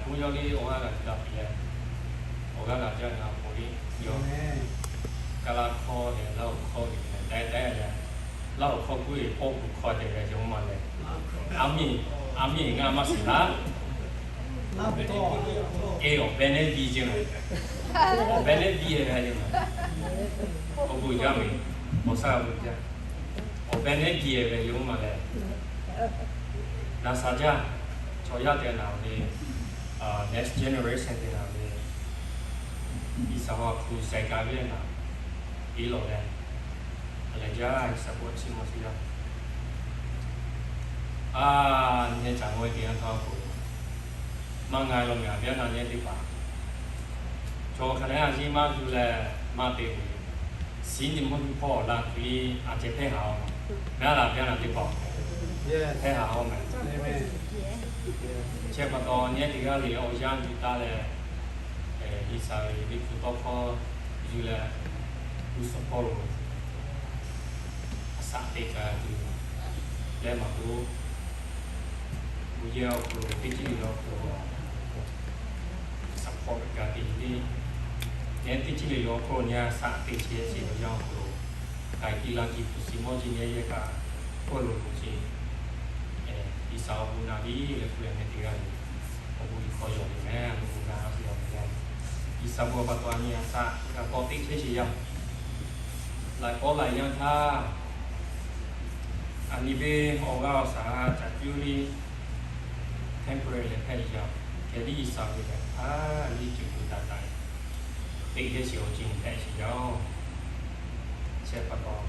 Mvuhˇ yawˇ liˇ awˬ g'aˇ g'a tuˬ daꞈ piˇ leh, awˬ g'aˇ g'a jaˇ ngaˬ awˬ pon liˇ yawˇ, Kaˇlaˇ hkawˇ leh Laˇ huˍ hkawˇ ve leh daiˇ daiˇ leh, Laˇ huˍ hkawˇ k'oˆ ve pawˇ kuˬ hkawˇ ceh ve yoˬ maˬ leh, a miˇ, a miˇ ngaˇ maˇ shiˍ laˇ. E awˬ beh neˉ biˇ ceh ve, awˬ beh neˉ biˇ e ve yoˬ. Awˬ bon jaˇ ve, awˬ shaˉ g'a ve jaˇ. Awˬ beh neˉ biˇ e ve yoˬ maˬ leh, naˍ saˍ jaˇ, chaw yaˇ te naˍ ve, next generation te naˍ ve, G'uiˬ sha hk'aw hpu shaiˍ kaꞈ ve naˍ, piˇ lawˬ leh, a lehˬ jaˇ G'uiˬ sha bon chiˇ mvuh shiˍ yaˇ. A, nyi heh caꞈ ngaw e teꞈ yanˇ htaˇ k'o, maˇ nga lo meh a viˉ na nyi teˇ hpaˍ, chaw hk'a leh a ciˉ maˇ zuh leh maˇ te ve, shiˉ nyi mvuhˇ miˬ hpawˇ la hkui a ceh hpehˇ haˍ-oˬ. Maˇ la viˉ na teˇ hpaˍ hpehˇ haˍ-oˬ meh. Chi pa taw nyi teˇ g'aˇ le awˬ yanˇ tuˬ taˍ leh, G'uiˬ sha ve liꞈ hpu tawˇ hkawˇ yuˬ leh, g'uˇ suhˍ hpawˇ lo a shaꞈ teꞈ kaꞈ tuˬ leh maˇ k'oˆ, bon yehˬ awˬ hk'aw lo teˇ ciˉ le awˬ hk'aw lo support kaꞈ te le, nyi teˇ ciˉ le awˬ hk'aw lo nyi a shaꞈ teꞈ chehˇ sheˍ ve awˬ yanˇ awˬ hk'aw lo, k'ai kiˇ la kiˇ hpu shiˍ mawˇ jeˬ nyi yehˬ kaꞈ hpawˇ lo lo sheˍ. G'uiˬ sha awˬ bon naˍ riˉ leh hpu leh nyi teˇ g'aˇ le awˬ bon hk'aw yawˬ ve meh, a bon naˍ riˉ awˬ bon. G'uiˬ sha bon pa taw a nyi a shaꞈ kaꞈ k'awꞈ teꞈ chehˇ sheˍ yaˇ. Laiˬ k'awꞈ laiˬ yanˇ htaˇ, a nyi ve awˬ g'aˇ awˬ shaˍ caꞈ cuˇ liˇ temporary leh hpehꞈ yaˇ, hk'e liˇ G'uiˬ sha ve leh a liˇ ceuˬ tuˬ daꞈ daꞈ teꞈ chehˇ sheˍ awˬ ceuˬ hpehꞈ sheˍ yaˇ-oˬ. Chi pa taw,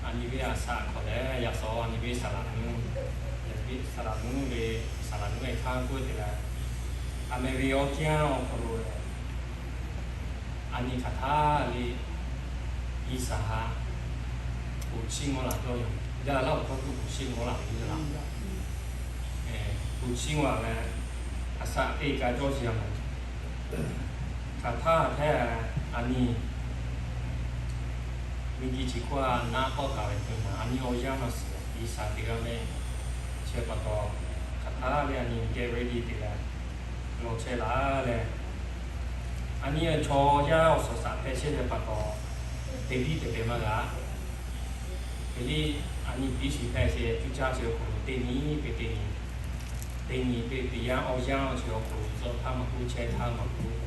a nyi ve a shaꞈ hk'aw leh yaꞈ shawˍ a nyi ve saˍ laꞈ nuˇ, yaꞈ ve saˍ laꞈ nuˇ ve, saˍ laꞈ nuˇ e hk'aˇ k'oˆ te leh, a meh ve awˬ ceuˬ awˬ hk'aw lo a nyi hk'aˬ htaˇ le G'uiˬ sha haꞈ kuˬ chiˇ mvuh laˬ cawˇ yoˬ. Yaˇ Laˇ huˍ hkawˇ kuˬ chiˇ mvuh laˬ ve le laˬ, kuˬ chiˇ mvuh laˬ leh, a shaꞈ teꞈ kaꞈ cawˇ sheˍ yaˇ meh. Hk'aˬ htaˇ htaˇ a nyi miˬ guiˬ chi hkawˇ a naˆ tawˆ taˍ ve hk'e a nyi awˬ yanˇ maˇ shiˍ G'uiˬ sha teˇ g'aˇ meh. Chi pa taw, hk'aˬ htaˇ le a nyi get ready te leh, lawˬ chehˇ laˬ leh, a nyi chaw yaˇ awˬ suhˍ shaꞈ hpehꞈ chehˇ ve pa taw, teˇ biˇ teˇ pehˍ maˇ g'a. Hk'e liˇ a nyi biˇ shiˍ hpehꞈ chehˇ cuˇ caˇ chi awˬ hk'aw lo teˇ nyi peˇ teˇ nyi, teˇ nyi peˇ teˇ yanˇ awˬ yanˇ chi awˬ hk'aw lo tzuhꞈ htaˇ maˇ k'oˆ, chehˇ htaˇ maˇ k'oˆ,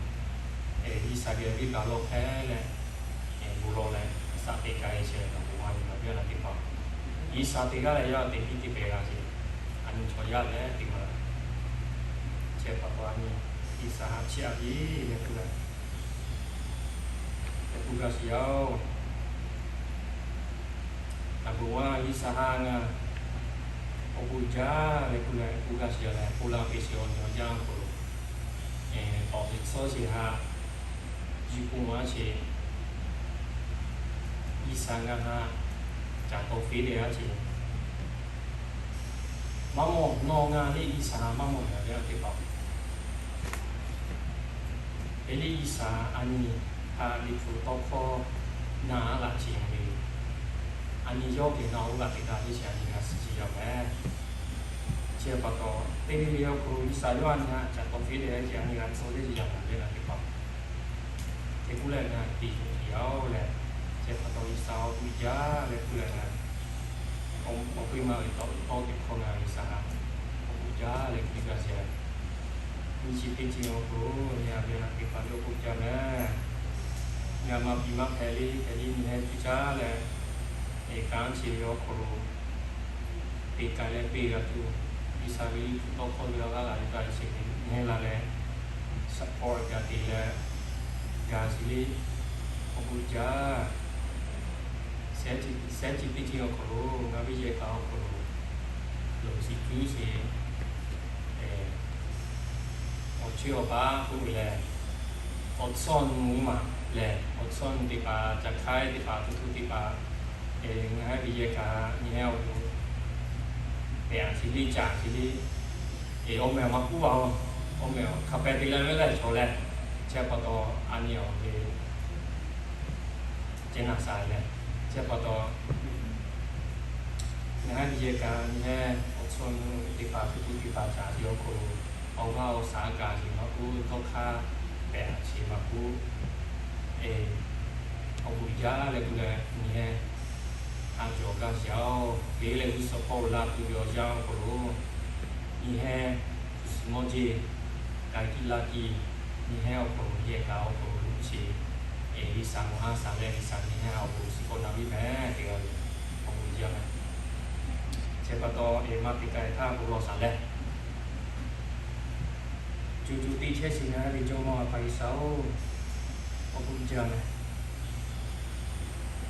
G'uiˬ sha geh venˇ baˆ lawˇ hpehˇ leh, bon lawˬ leh a shaꞈ teꞈ kaꞈ e chehˇ ve bon maˇ yuˬ la ve a la teˇ hpaˍ, G'uiˬ sha teˇ g'aˇ leh yaˇ teˇ biˇ teˇ pehˍ g'a sheˍ. A nyi chaw yaˇ leh teˇ maˇ chehˇ pa taw a nyi G'uiˬ sha haꞈ chiˇ a ve leh k'oˆ leh, leh k'oˆ gaˇ sheˍ yaˇ-oˬ. Taˍ bon maˇ G'uiˬ sha haꞈ ngaˬ awˬ bon jaˇ leh k'oˆ leh k'oˆ gaˇ sheˍ yaˇ leh, k'oˆ laˇ ve sheˍ awˬ nyi awˬ yanˇ awˬ hk'aw lo, tawꞈ ve tsuhˇ sheˍ haꞈ, jiˇ ponˬ a sheˍ, G'uiˬ sha ngaˬ haꞈ caˍ tawˍ feˍ leh a sheˍ, maˇ mawˬ nawˬ ngaˬ le G'uiˬ sha haꞈ maˇ mawˬ ngaˬ ve a teˇ hpaˍ-oˬ. Hk'e liˇ G'uiˬ sha a nyi haꞈ liꞈ hpu tawˇ hkawˇ naˬ laꞈ sheˍ ve, a nyi yawˇ geh naˬ oˇ g'a teꞈ daꞈ teˇ sheˍ a nyi g'a suh sheˍ yaˇ meh. Chi pa taw, teˇ nyi le awˬ hk'aw lo G'uiˬ sha yawˇ a nyi haꞈ caˍ tawˍ feˍ leh a sheˍ a nyi g'a tcuh teˇ sheˍ yaˇ meh ve a teˇ hpaˍ, hk'e k'oˆ leh ngaˬ te yuˬ sheˍ yaˇ-oˬ leh, chi pa taw G'uiˬ sha awˬ bon jaˇ leh k'oˆ leh ngaˬ awˬ pui ma ve tawˇ tawˇ teꞈ hk'aw ngaˬ G'uiˬ sha haꞈ awˬ bon jaˇ leh k'oˆ gaˇ sheˍ. Nyi chi teˇ chi awˬ hk'aw lo nyi a ve a teˇ hpaˍ yawˇ k'oˆ jaˇ meh. Ngaˬ maˇ piˇ maˇ hpehꞈ le hpehꞈ le nyi heh cuˇ caˇ leh, eˬ kanˉ chi ve awˬ hk'aw lo teˇ k'ai leh peˇ g'a tuˬ, G'uiˬ sha ve liꞈ hpu tawˇ hkawˇ ve awˬ g'aˇ laˬ ve kaꞈ sheˍ nyi heh la leh, support gaˇ te leh, gaˇ sheˍ le, awˬ bon jaˇ. Sehˉ chi teˇ chi awˬ hk'aw lo ngaˬ ve yehˬ kaꞈ awˬ hk'aw lo loˬ chi cuˇ sheˍ, awˬ chawˇ awˬ paˇ k'oˆ ve lehˬ, awˬ tcuhˇ awˬ nu maˬ lehˬ, awˬ tcuhˇ awˬ nu teˇ hpaˍ, caˬ hk'aiˉ teˇ hpaˍ, tuˬ tuˬ teˇ hpaˍ, ngaˬ hui ve yehˬ kaꞈ nyi heh awˬ hk'aw lo pehˬ a chi le caˬ chi le, awˬ meh awˬ maˇ k'oˆ a-oˬ, awˬ meh awˬ hk'a pehꞈ te leh ve lehˬ chaw leh, chi pa taw a nyi awˬ ve ceh naˬ sha leh, chi pa taw ngaˬ hui ve yehˬ kaꞈ nyi heh awˬ tcuhˇ awˬ nu teˇ hpaˍ, tuˬ tuˬ teˇ hpaˍ caˬ ve awˬ hk'aw lo Awˬ g'aˇ awˬ shaˍ kaꞈ sheˍ maˇ k'oˆ, dawˇ hk'aˇ pehꞈ a sheˍ maˇ k'oˆ, awˬ bon jaˇ leh tuˬ leh nyi heh a cawˬ gaˇ sheˍ-oˬ. Te leh g'uˇ suhˍ hpawˇ lo laˇ tuˬ ve awˬ yanˇ awˬ hk'aw lo nyi heh tuˬ suhˍ mawˇ jeˇ k'ai kiˇ laˇ kiˇ, nyi heh awˬ hk'aw lo yehˬ kaꞈ awˬ hk'aw lo luˇ sheˍ, G'uiˬsha maˇ ha shaˍ leh G'uiˬsha nyi heh awˬ hk'aw lo suh k'awꞈ na viˉ meh te g'a ve awˬ bon jaˇ meh. Chi pa taw, maˇ te k'ai htaˇ bon lawˬ shaˍ leh, co co teˇ chehˇ sheˍ ngaˬ hui ve Jawˇmawˇ A pa G'uiˬsha-oˬ, awˬ bon jaˇ meh.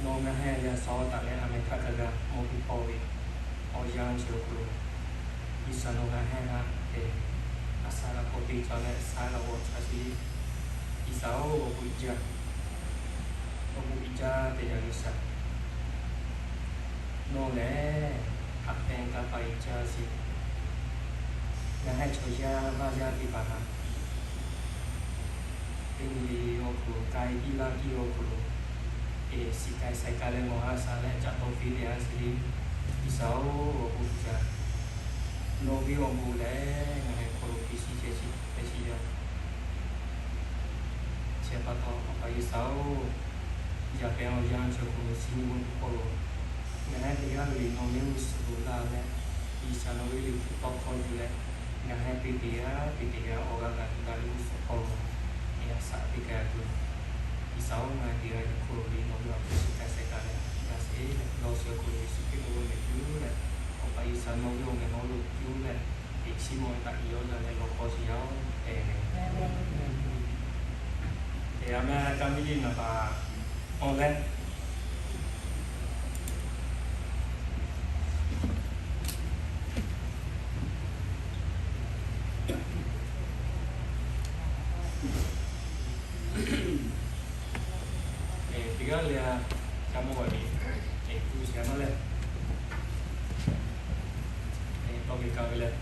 Nawˬ ngaˬ hui yaꞈ shaˍ taˍ leh a meh htaˇ hk'a gaˬ mawˇ piˇ hpawˇ ve awˬ yanˇ chi awˬ hk'aw lo, G'uiˬsha nawˬ ngaˬ hui htaꞈ te a shaˍ g'a k'awꞈ te caˇ leh shaˍ g'a g'awˬ caˇ sheˍ. G'uiˬsha-oˬ, awˬ bon jaˇ. Awˬ bon jaˇ te yaꞈ G'uiˬsha. Nawˬ lehˬ haꞈ pehnˇ kaˇ paˍ e caˇ sheˍ. Ngaˬ hui chaw yaˇ vaˇ yaˇ teˇ hpaˍ htaꞈ teˇ nyi le awˬ hk'aw lo k'ai kiˇ laˇ kiˇ awˬ hk'aw lo, e shiˍ k'ai shaiˍ k'ai leh maˇ ha shaˍ leh caꞈ taw fiˇ te a sheˍ le. G'uiˬsha-oˬ, awˬ bon jaˇ. Nawˬ ve awˬ bon lehˬ ngaˬ hui hk'aw lo piˇ shiˍ chehˇ shiˍ hpehꞈ shiˍ yaˇ. Chi pa taw, A pa G'uiˬsha-oˬ, yaꞈ pehˍ awˬ yanˇ chi awˬ hk'aw lo chi nyi ma hk'aw lo ngaˬ hui teˇ g'aˇ le le nawˬ mehˆ g'uˇ suhˍ lo laˇ leh, G'uiˬsha nawˬ ve liꞈ hpu tawˇ hkawˇ yuˬ leh, ngaˬ hui te teˇ g'aˇ te teˇ g'aˇ awˬ g'aˇ g'a tuˬ daꞈ ve g'uˇ suhˍ hk'aw lo, e a shaˍ teˇ g'aˇ tuˬ, G'uiˬsha-oˬ, ngaˬ hui teˇ g'aˇ hk'aw lo le nawˬ ve awˬ hk'aw shiˍ k'ai shaiˍ k'ai leh g'a sheˍ leh, nawˬ shiˍ awˬ hk'aw lo Yeˍsuˆ Hkriꞈ ve awˬ meh cuˇ leh, Awˬ pa G'uiˬsha nawˬ ve awˬ meh hawˉ lo cuˇ leh, teꞈ chiˉ mawˇ taꞈ i awˬ na leh lawˬ hk'aw shiˍ yaˇ-oˬ, e meh. Te a meh ka miˇ liˇ naˍ baˬ awˬ leh, teˇ g'aˇ le a, ca mawˇ g'a ve, tuˬ shiˍ a maˇ leh, tawˇ ve ka ve leh,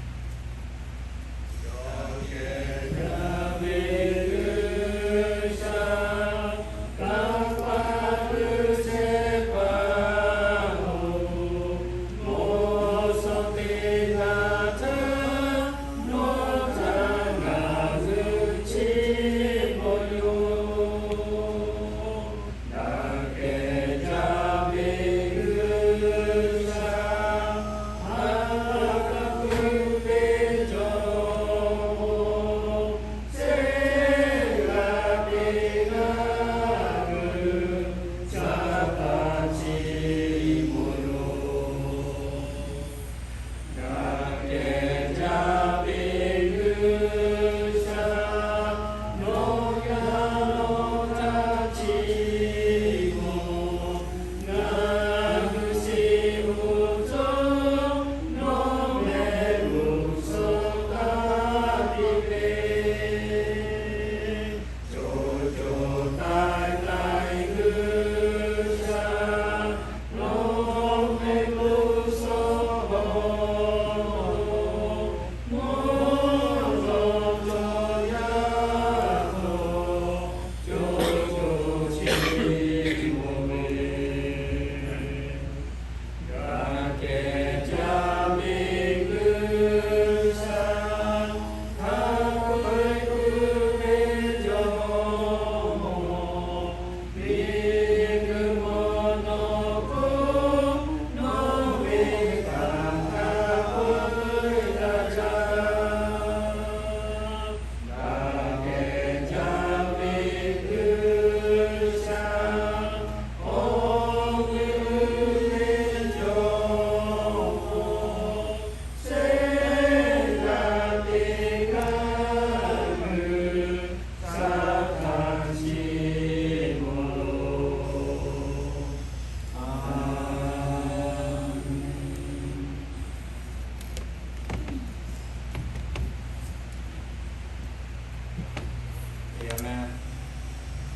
Te a meh,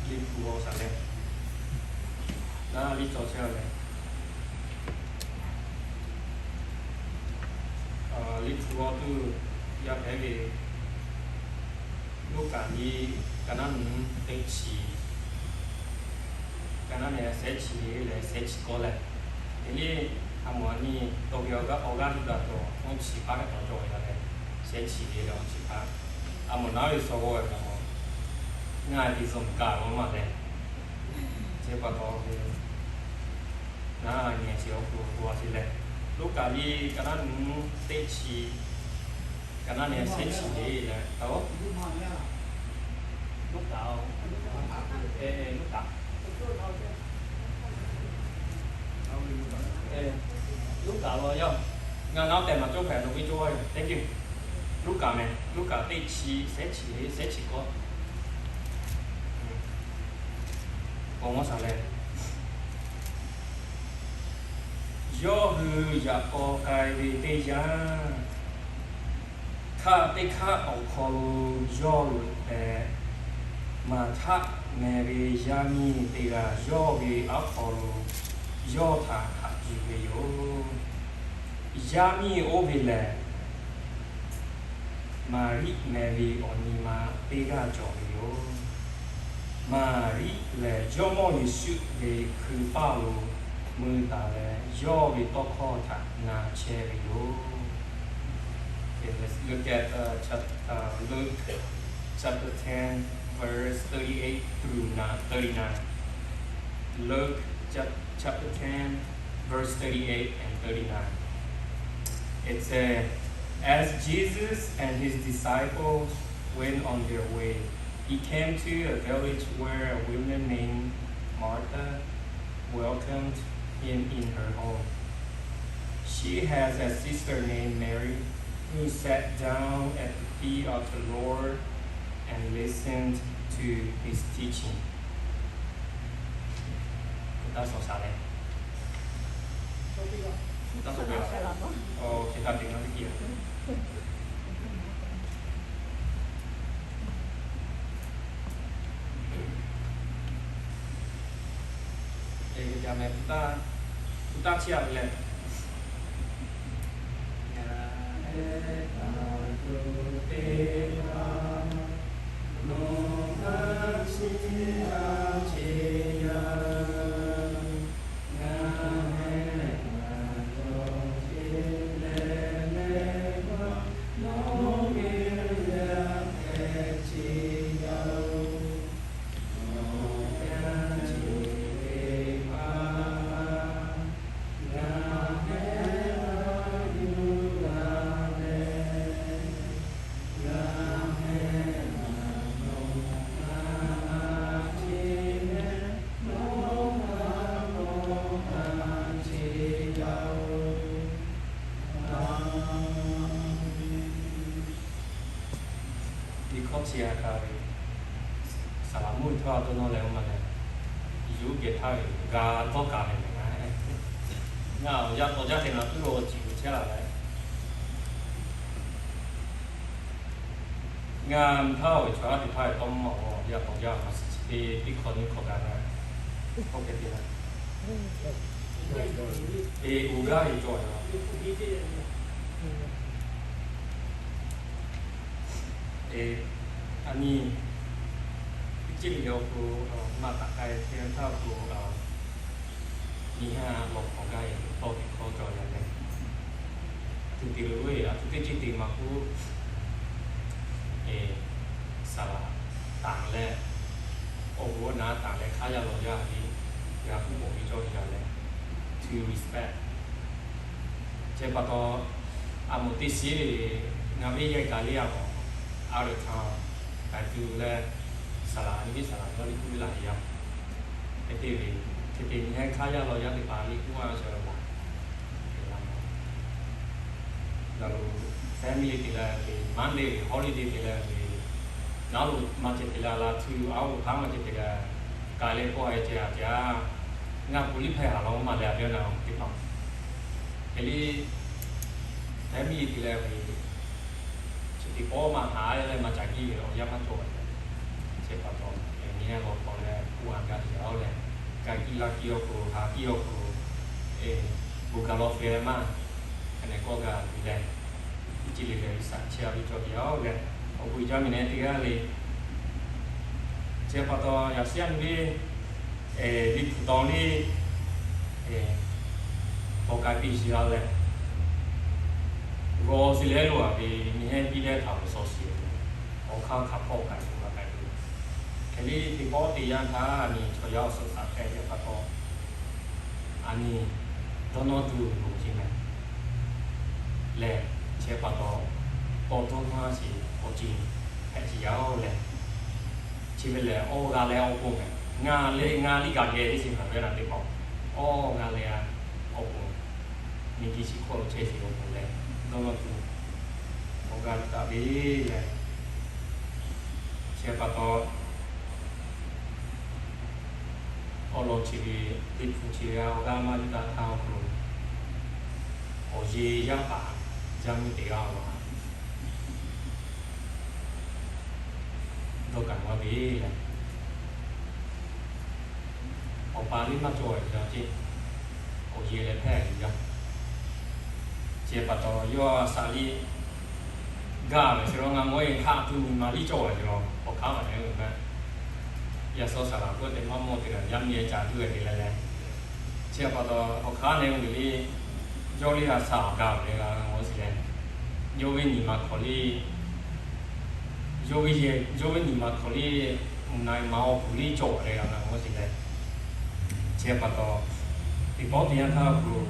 liꞈ hpu g'aw shaˍ leh, naˉ liꞈ cawˬ chehˇ a leh, liꞈ hpu g'aw tuˬ yaˇ hpehꞈ ve, Luˉkaꞈ liꞈ ka naˉ nu teˇ chi, ka naˉ nehˬ shehˆ chi leh shehˆ chi k'awˇ leh, teˇ liˇ a mawˬ a nyi tawˇ ve awˬ g'aˇ awˬ g'aˇ liꞈ daꞈ cawˬ awˬ chi hpaˇ hpehꞈ taw cawˬ ve la leh, shehˆ chi leh awˬ chi hpaˇ A mawˬ naˉ ve suh g'aw ve kaꞈ, ngaˬ te zuhꞈ kaꞈ lo maˇ leh, chi pa taw ve, ngaˬ nyi chi awˬ hk'aw lo g'aw chi leh, Luˉkaꞈ liꞈ ka naˉ nyi teˇ chi, ka naˉ nyi shehˉ chi le leh, taˇ, Luˉkaꞈ, Luˉkaꞈ, Luˉkaꞈ lo yaˇ, ngaˬ naˉ tehˬ maˍ cawˇ hpehꞈ nawˬ ve cawˇ ve. Thank you. Luˉkaꞈ meh, Luˉkaꞈ teˇ chi shehˉ chi, shehˉ chi k'awˇ, k'awꞈ maˇ shaˍ leh, yawˇ hui yaꞈ k'aw k'ai ve teˇ yanˇ, hk'aˆ teˇ hk'aˆ awˬ hk'aw lo yawˇ loꞈ-e tehꞈ, Maˍhtaˆ meh ve yaˇ miˇ teˇ g'aˇ yawˇ ve aˉ hk'aw lo yawˇ htaꞈ haꞈ yuˬ ve yoˬ. Yaˇ miˇ oˇ ve lehˬ, Maˍriˆ meh ve awˬ nyi ma teˇ g'aˇ cawˬ ve yoˬ. Maˍriˆ lehˬ, Jawˇmawˇ Yeˍsuˆ ve hkui paˇ lo mui taˍ leh, yawˇ ve tawˇ hkawˇ htaꞈ na chehˇ ve yoˬ. Okay, let's look at uh, chap- uh, Luke chapter ten, verse thirty-eight through thirty-nine. Luke chap- chapter ten, verse thirty-eight and thirty-nine. It says, as Jesus and his disciples went on their way, he came to a village where a woman named Martha welcomed him in her home. She has a sister named Mary who sat down at the feet of the Lord and listened to his teaching. တၢ်စီဆှံလဲၣ်, တၢ်စီဆှံလဲၣ်, Liꞈ hkawˇ chi a hk'a ve, saˍ laꞈ mvuhˇ htawˇ a dawˇ nawˇ leh oˇ ma leh, yuˬ geh htaˇ ve g'a dawˇ kaˍ ve meh. Ngaˬ awˬ yaˇ tawˇ jaˇ hk'e naˍ tuˉ lo ciˬ ve chehˇ laˬ leh, ngaˬ mvuhˇ htaˇ ve chaw yaˇ teˇ hpaˍ ve tawˇ mawˬ awˬ yaˇ tawˇ jaˇ ma suhˍ chi teˇ hkawˇ nyiˇ hkawˇ gaˬ na, hkawˇ hk'e te la, e, uˬ gaˇ ve cawˬ ve la. E, a nyi, teˇ ceuˬ le awˬ hk'aw lo maˇ taꞈ k'ai ve htaˇ awˬ hk'aw lo, nyi ha lawˬ hk'awꞈ gaˇ ve tawˇ teˇ hkawˇ cawˬ yaˇ leh, a htoꞈ te lo ve, a htoꞈ teˇ ceuˬ te maˇ k'oˆ, e, saˍ laꞈ taˍ leh, awˬ bon naˍ taˍ leh hk'aˇ yaˇ lawˬ yaˇ ve, g'a hpuˇ bawˬ ve cawˇ ve yaˇ leh, to respect. Chi pa taw, a moˍ teˇ shiˉ ve, ngaˬ ve yehˬ gaˬ le a moˍ, a reuꞈ htaꞈ k'ai tuˬ leh, saˍ laꞈ nyi ve saˍ laꞈ yawˇ liꞈ k'oˆ ve laˬ ve yaˇ, hk'e te ve, hk'e te nyi hk'aˇ yaˇ lawˬ yaˇ teˇ hpaˍ liꞈ k'oˆ a shaˍ laꞈ. Gaˬ lo, family te leh ve, Monday ve holiday te leh ve, naˉ lo maˇ ceh te leh a la tuˬ, a oˇ htaˇ maˇ ceh te leh, k'ai leh kawˆ e ceh a ceh a, ngaˬ police hpehꞈ haˍ law maˇ leh a ve naˍ teˇ hpaˍ, hk'e le, family te leh ve, chi teˇ pawˆ maˇ haˍ leh maˇ ca kiˇ ve awˬ yanˇ maˇ cawˬ ve. Chi pa taw, nyi lawˬ k'awꞈ leh k'oˆ a gaˬ te a oˇ leh, ka kiˇ la kiˇ awˬ hk'aw lo, haˍ kiˇ awˬ hk'aw lo, bon gaˬ law feh leh maˇ, hk'e neh kawˆ gaˬ te leh, teˇ ceuˬ le leh ve saꞈ chehˇ a ve cawˬ ve a oˇ leh, awˬ bon jaˇ ve neh teˇ g'aˇ le. Chi pa taw, yaꞈ shehˉ a nyi ve, liꞈ hpu taw le, tawˇ k'ai piˇ shiˍ a leh, g'aw shiˍ leh lo a ve nyi hehnˇ piˇ leh htaꞈ awˬ suhˍ shiˍ ve, awˬ hk'aˇ hk'aˬ hpawˇ kaꞈ tuˬ g'a k'ai tuˬ. Hk'e le teˇ pawˆ teˇ yanˇ htaˇ a nyi chaw yaˇ awˬ suhˍ shaˍ hpehꞈ ve pa taw, a nyi dawˇ nawˇ tuˬ loˍ ce mehˍ. Lehˬ, chi pa taw, k'awꞈ dawˇ nawˇ sheˍ awˬ ceuˬ hpehꞈ ce yaˇ oˬ lehˬ, chi ve lehˬ awˇ g'a leh awˬ pon mehˍ. Ngaˬ le ngaˬ liˇ gaˬ geh teˇ shiˍ hpaˍ ve laˬ teˇ hpaˍ, awˇ g'a leh awˬ pon, miˬ guiˬ chi hk'oˆ lo chehˇ sheˍ awˬ pon leh, dawˇ nawˇ tuˬ awˬ g'a taˍ ve lehˬ, chi pa taw, awˬ lawn chi ve teˇ hpu chi ve awˬ g'aˇ maˇ yuˬ daꞈ htaˇ awˬ hk'aw lo, awˬ yeˬ yaˇ paˍ yaˇ miˇ teˇ g'aˇ awˬ lawn dawˇ kaꞈ maˇ ve lehˬ, awˬ pa liˇ maˇ cawˬ ve yaˇ ceˇ, awˬ yeˬ leh hpehˇ ve yaˇ. Chi pa taw yawˇ a shaˍ liˇ gaˇ ve chi lawˇ ngaˬ mawˇ e haꞈ tuˬ nyi ma liˇ cawˬ ve chi lawˇ awˬ hk'aˇ maˇ hpehꞈ ve mehˍ. Yaꞈ shaw saˍ laꞈ k'oˆ te maˇ mawˇ te leh yaˇ miˇ e caˍ tuˬ ve te leh leh, chi pa taw awˬ hk'aˇ neˇ ve liˇ, yawˇ liˇ a shaˍ awˬ gaˬ ve leh g'a mawˇ shiˍ leh, yawˇ ve nyi ma hk'awꞈ liˇ yawˇ ve, yawˇ ve nyi ma hk'awꞈ liˇ, uˬ na ma awˬ kuˬ liˇ cawˬ leh g'a mawˇ shiˍ leh, chi pa taw, teˇ pawˆ teˇ yanˇ htaˇ awˬ hk'aw lo,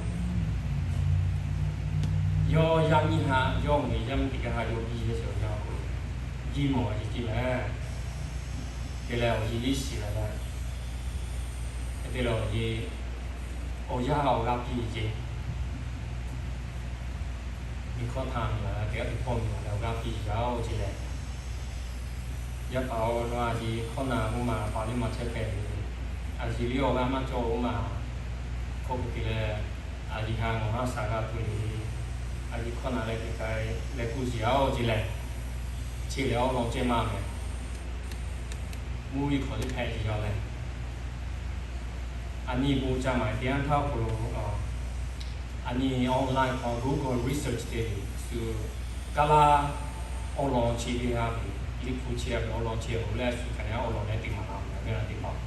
yawˇ yaˇ miˇ haꞈ yawˇ awˬ meh yaˇ miˇ teˇ g'aˇ haꞈ yawˇ biˇ ve chi awˬ yanˇ awˬ hk'aw lo, biˇ mawˬ ve ce mehˍ. Te leh awˬ yeˬ liˇ shiˍ la leh, hk'e te leh awˬ yeˬ, awˬ yaˇ awˬ g'aˇ piˇ ve ce miˬ hkawˇ htaꞈ miˬ laˬ leh teˇ g'aˇ teˇ pawˆ miˬ laˬ leh awˬ g'aˇ piˇ yaˇ oˬ ce lehˬ, yaˇ paˍ-oˬ, nawˬ a yeˬ hkawˇ na k'oˆ maˬ a pa liˇ maˇ chehˇ hpehꞈ ve, a yeˬ liˇ awˬ g'aˇ maˇ cawˬ k'oˆ maˬ, hk'aw kuˬ te leh, a yeˬ ha ngaˬ haˉ shaˍ g'a tuˬ le, a yeˬ hkawˇ na leh teˇ k'ai leh kuˬ shiˍ yaˇ oˬ ce lehˬ, chi lehˬ awˬ lawn ceh maˇ mehˍ. Mvuhˇ miˬ hk'awꞈ liˇ hpehꞈ ce yaˇ leh, a nyi bon ca maˍ teˇ yanˇ htaˇ awˬ hk'aw lo, a nyi online hk'aw Google research te ve shu, kaˇ laˇ awˬ lawn chi teˇ g'aˇ ve, liꞈ hpu chi a ve awˬ lawn chi a ve leh shu hk'aˬ hk'e awˬ lawn leh te maˍ la ve a ve la teˇ hpaˍ,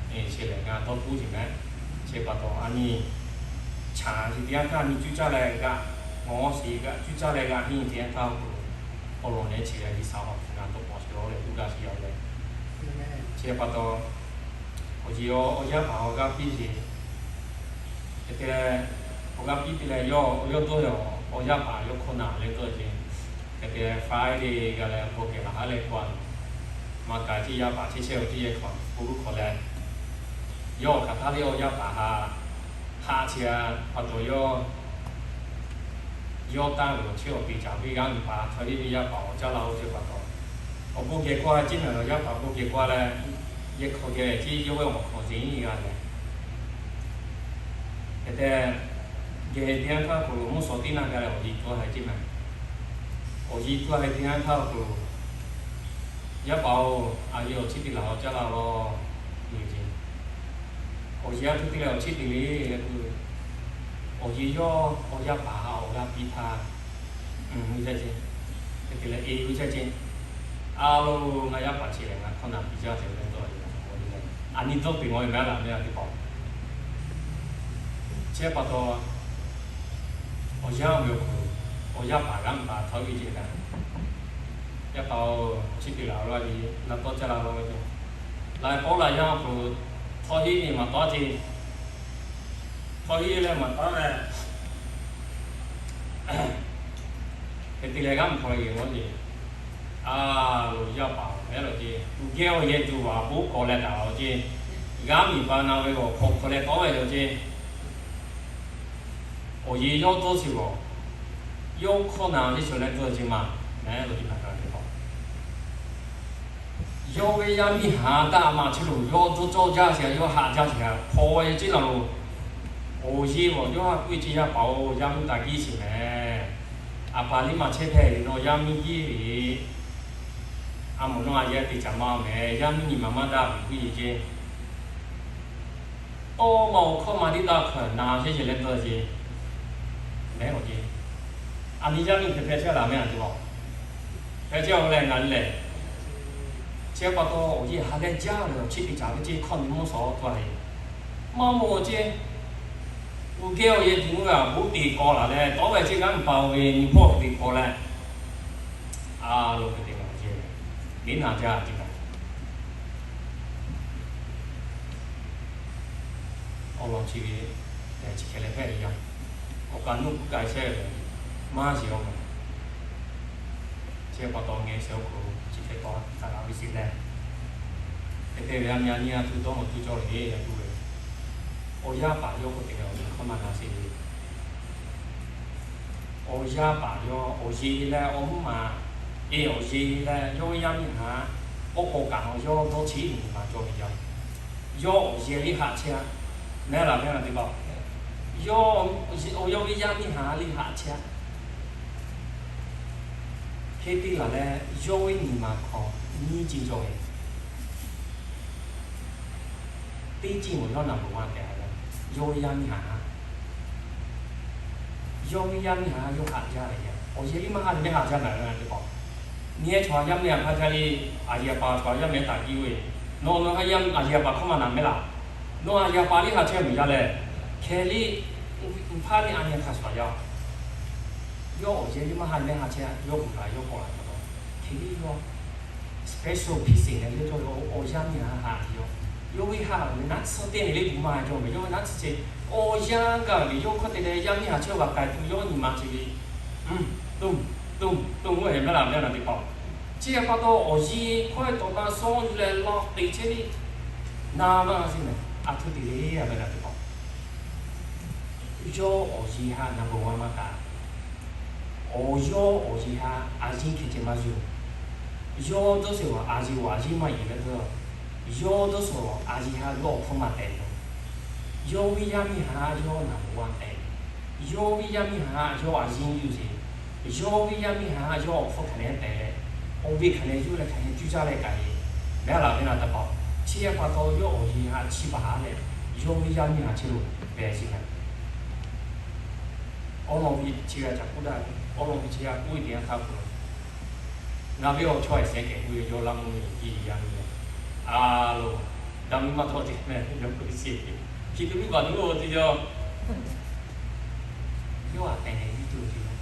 chi lehˬ ngaˬ dawˇ hpuˇ ce mehˍ. Chi pa taw a nyi chaꞈ chi teˇ yanˇ htaˇ a nyi cuˇ caˇ leh g'aꞈ, mawˬ shiˍ g'aꞈ cuˇ caˇ leh g'aꞈ henˇ teˇ yanˇ htaˇ awˬ hk'aw lo, awˬ lawn leh chi a ve saˍ laꞈ hpu ngaˬ dawˇ paw chi leh uˇ gaˇ shiˍ yaˇ leh, chi pa taw, awˬ yeˬ awˬ yaˇ paˍ awˬ g'aˇ piˇ ce, hk'e te leh, awˬ g'aˇ piˇ te leh yawˇ yawˇ dawˇ yaw, awˬ yaˇ paˍ yawˇ hkawˇ na leh dawˇ ce, hk'e te leh Friday g'a leh hk'aw kehˬ laˬ haˉ leh k'oˆ a, maˇ kaꞈ ceˇ yaˇ paˍ chehˇ chehˇ awˬ teˇ yehˬ hk'aw k'oˆ lo hk'awꞈ leh, yawˇ awˬ hk'aˬ htaˇ le awˬ yaˇ paˍ haꞈ, haꞈ ce a pa taw yawˇ yawˇ taˇ ve awˬ chehˇ awˬ te caˍ ve g'aˇ miˬ paˍ chaw liˇ ve yaˇ paˍ awˬ caˇ la oˇ ce pa taw, awˬ bon geh k'oˆ a ceˇ mehˍ, awˬ yaˇ paˍ bon geh k'oˆ a leh, yehˬ hk'aw geh ceˇ yawˇ ve awˬ hk'aw zeˬ nyi g'a leh, hk'e te, geh teˇ yanˇ htaˇ awˬ hk'aw lo mvuhˇ shawˍ tiˉ naˇ g'a leh awˬ yeˬ tuˇ a haiˬ ceˇ mehˍ. Awˬ yeˬ tuˇ a haiˬ teˇ yanˇ htaˇ awˬ hk'aw lo, yaˇ paˍ-oˬ, a yeˬ awˬ chiˇ te laˬ awˬ caˇ la law, awˬ yeˬ a htoꞈ te leh awˬ chiˇ te le leh k'oˆ ve, awˬ yeˬ yawˇ awˬ yaˇ paˍ haꞈ awˬ g'aˇ piˇ htaˇ, uiˍ ve caˇ ce, hk'e te leh e ve caˇ ce, a lo, ngaˬ yaˇ paˍ chi lehˬ ngaˬ hkawˇ na piˇ jaˇ ce leh dawˇ ve, a nyi dawˇ te maw ve mehˍ laˬ mehˍ a teˇ hpaˍ. Chi pa taw, awˬ yanˇ ve awˬ hk'aw lo, awˬ yaˇ paˍ g'aˇ miˬ paˍ htawˇ ve ce kaꞈ, yaˇ paˍ-oˬ, awˬ chiˇ te laˬ laˇ ve, laꞈ tawˇ caˇ la law ve, laꞈ k'awˉ laꞈ yanˇ awˬ hk'aw lo htawˇ hiˉ ve maˍ taˉ ce, htawˇ hiˉ leh maˍ taˉ leh, hk'e te leh g'aˇ miˬ hk'aw lo yeˬ maw ce, a lo yaˇ paˍ-oˬ, hehˉ law ce, uiˍ geh awˬ yehˬ tuˬ vaˬ bon k'awꞈ leh taˍ law ce, g'aˇ miˬ paˍ na ve awˬ hk'aw hk'aw leh tawˉ ve law ce, awˬ yeˬ yawˇ dawˇ sheˍ vaˬ, yawˇ hkawˇ na teˇ ceuˬ leh dawˇ ce maˬ, mehˍ law ce maˬ kaꞈ teˇ hpaˍ. Yawˇ ve yaˇ miˇ haꞈ taˇ maˬ chi lo yawˇ dawˇ cawˇ jaˇ sheˍ, yawˇ haꞈ jaˇ sheˍ, hpaw ve ceˇ laˬ lo. Awˬ yeˬ vaˬ yawˇ haꞈ k'oˆ ve ce, yaˇ paˍ-oˬ, yaˇ miˇ taˍ giˇ sheˍ mehˍ. A pa liˇ maˬ chehˇ hpehꞈ ve nawˬ yaˇ miˇ giˇ ve, a moˍ nawˬ a yeˬ te caˍ ma mehˍ, yaˇ miˇ nyi ma maˇ daˇ ve k'oˆ yeˬ ce. Tawˇ ma awˬ hkawˇ ma teˇ taˇ hk'aˬ na chehˇ ce leh dawˇ ce, mehˍ awˬ ce. A nyi yaˇ miˇ hk'e hpehꞈ chehˇ laˬ mehˍ a te law. Hpehꞈ chehˇ a leh ngaˬ lehˬ, chi pa taw awˬ yeˬ ha leh jaˇ ve awˬ chiˇ te caˍ ve ce hkawˇ nyi mvuhˇ shawˍ tawˇ le, maˇ mawˬ ce. Uiˍ geh awˬ yehˬ tuˬ ve a bon te k'awꞈ laˬ leh tawˉ ve ce g'aˇ miˬ paˍ-oˬ ve nyi hpawˇ te k'awꞈ leh, a lo hk'e te maˬ ce leh, Neˉ naˍ jaˇ ce kaꞈ, awˬ lawn chi ve chi hk'e leh hpehꞈ ve yaˇ, awˬ kaꞈ nuˇ kuˇ k'ai chehˇ ve maˇ shiˍ awˬ ma. Chi pa taw ngeh shehˍ awˬ hk'aw lo chi hk'e taw taˍ g'a ve sheˍ leh, hk'e te ve a meh a nyi a tuˬ dawˇ nawˬ tuˬ cawˬ ve le, a tuˬ ve awˬ yaˇ paˍ yawˇ k'oˆ te ve awˬ yaˇ hk'aˇ maˇ na sheˍ ve. Awˬ yaˇ paˍ yawˇ awˬ yeˬ leh awˬ mvuhˇ maˍ, e awˬ yeˬ leh yawˇ ve yaˇ miˇ haꞈ k'awꞈ k'awꞈ kaꞈ awˬ yawˇ dawˇ cheˆ nyi ma cawˬ ve yaˇ, yawˇ awˬ yeˬ liˇ haꞈ chehˇ a. Mehˉ laˬ mehˉ laˬ teˇ hpaˍ, yawˇ awˬ yawˇ ve yaˇ miˇ haꞈ liˇ haꞈ chehˇ a. Hk'e te laˬ leh yawˇ ve nyi ma hk'aw nyiˇ ceuˬ cawˬ ve. Teˇ ceuˬ awˬ yawˇ naˍ baˬ g'a tehꞈ a ve, yawˇ ve yaˇ miˇ haꞈ, yawˇ ve yaˇ miˇ haꞈ yawˇ haꞈ jaˇ ve yaˇ, awˬ yeˬ liˇ maˇ haꞈ ve mehˉ haꞈ jaˇ naˍ ve teˇ hpaˍ. Nyi ehˉ chaw yaˇ miˇ haꞈ hk'a jaˇ le, a yeˬ a paˍ chaw yaˇ miˇ haꞈ taˍ kiˇ ve, nawˬ nawˬ hk'a yaˇ a yeˬ a paˍ hk'aˇ maˇ na mehˉ laˬ. Nawˬ a yeˬ a paˍ liˇ haꞈ chehˇ mvuhˇ yaˇ leh, hkeh liˇ hpaˇ liˇ a nyi hk'a shuˍ a yaˇ, yawˇ awˬ yeˬ liˇ maˇ haꞈ mehˉ haꞈ chehˇ a, yawˇ hui kaꞈ yawˇ k'awꞈ la pa taw, hkeh liˇ yawˇ special place leh yawˇ cawˇ ve awˬ yaˇ miˇ haꞈ haꞈ ve yaˇ, yawˇ ve haꞈ ve naˉ tsuhˇ teˇ ve le, buˬ maˇ cawˬ ve yawˇ ve naˉ tsuhˇ ceh, awˬ yanˇ gaˬ ve yawˇ hk'aˇ te leh yaˇ miˇ haꞈ chehˇ g'a k'ai tuˬ yawˇ nyi ma ceh ve, toˇ toˇ toˇ ve mehˉ laˬ mehˉ laˬ teˇ hpaˍ. Chi pa taw awˬ yeˬ hkawˇ e tawꞈ ma sawˉ yuˬ leh lawˬ te chehˇ ve, na maˇ g'a sheˍ mehˍ, a htoꞈ te le a mehˉ laˬ teˇ hpaˍ. Yawˇ awˬ yeˬ haꞈ naˍ baˬ g'a maˇ kaꞈ, awˬ yawˇ awˬ yeˬ haꞈ a yeˬ hkeh ceh maˇ zuhˬ. Yawˇ dawˇ sheˍ a yeˬ a yeˬ maˇ yeˬ leh, yawˇ dawˇ sheˍ a yeˬ haꞈ yawˇ awˬ hpfuhˇ maˇ tehꞈ ve. Yawˇ ve yaˇ miˇ haꞈ yawˇ naˍ baˬ g'a tehꞈ ve. Yawˇ ve yaˇ miˇ haꞈ yawˇ a yeˬ yuˬ sheˍ. Yawˇ ve yaˇ miˇ haꞈ yawˇ awˬ hpfuhˇ hk'aˬ nehˉ tehꞈ leh, awˬ ve hk'aˬ nehˉ yuˬ leh hk'aˬ nehˉ cuˇ caˇ leh kaꞈ e, mehˉ laˬ mehˉ laˬ teˇ hpaˍ. Chi pa taw yawˇ awˬ yeˬ haꞈ chi baˬ ha leh, yawˇ ve yaˇ miˇ haꞈ chehˇ lo pehꞈ sheˍ mehˍ. Awˬ lawn ve chi g'a caꞈ k'oˆ daꞈ, awˬ lawn ve chi g'a k'oˆ ve teˇ yanˇ htaˇ k'o, ngaˬ ve awˬ chawˇ e sheh kehˬ k'oˆ ve yawˇ laˇ mvuhˇ miˬ ve yaˇ miˇ, a lo, daꞈ miˇ maˇ htawˇ te mehˍ, yawˇ k'oˆ sheˍ, chi teˇ miˇ baˬ tuˬ lo teˇ yawˇ, yawˇ a tehˬ nehˬ viˉ tuˬ ve,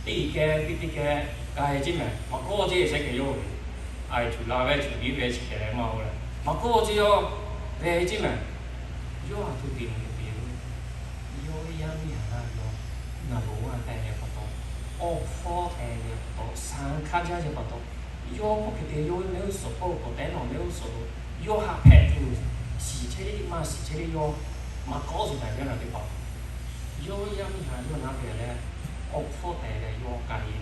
teˇ geh kehˬ ve teˇ geh kehˬ k'ai ceˇ mehˍ, maˇ kawˆ ceˇ sheh kehˬ yawˇ ve, a e tuˬ la ve tuˬ biˇ ve chi kehˬ leh maˇ o leh maˇ kawˆ ceˇ yawˇ ve ceˇ mehˍ. Yawˇ a htoꞈ te nehˬ ve te lo, yawˇ ve yaˇ miˇ haꞈ yawˇ naˍ baˬ g'a tehꞈ ve pa taw, awˬ hpfuhˇ tehꞈ ve pa taw, shaˍ hkaˇ jaˇ ve pa taw, yawˇ k'oˆ hk'e te yawˇ ve mehˆ g'uˇ suhˍ hpawˇ lo k'awꞈ tehꞈ nawˬ mehˆ g'uˇ suhˍ lo yawˇ haꞈ hpehꞈ tuˬ shiˍ chehˇ le maˇ shiˍ chehˇ le yawˇ maˇ kawˆ sheˍ taˍ ve naˍ teˇ hpaˍ. Yawˇ ve yaˇ miˇ haꞈ yawˇ naˍ baˬ leh, awˬ hpfuhˇ tehꞈ leh yawˇ k'ai,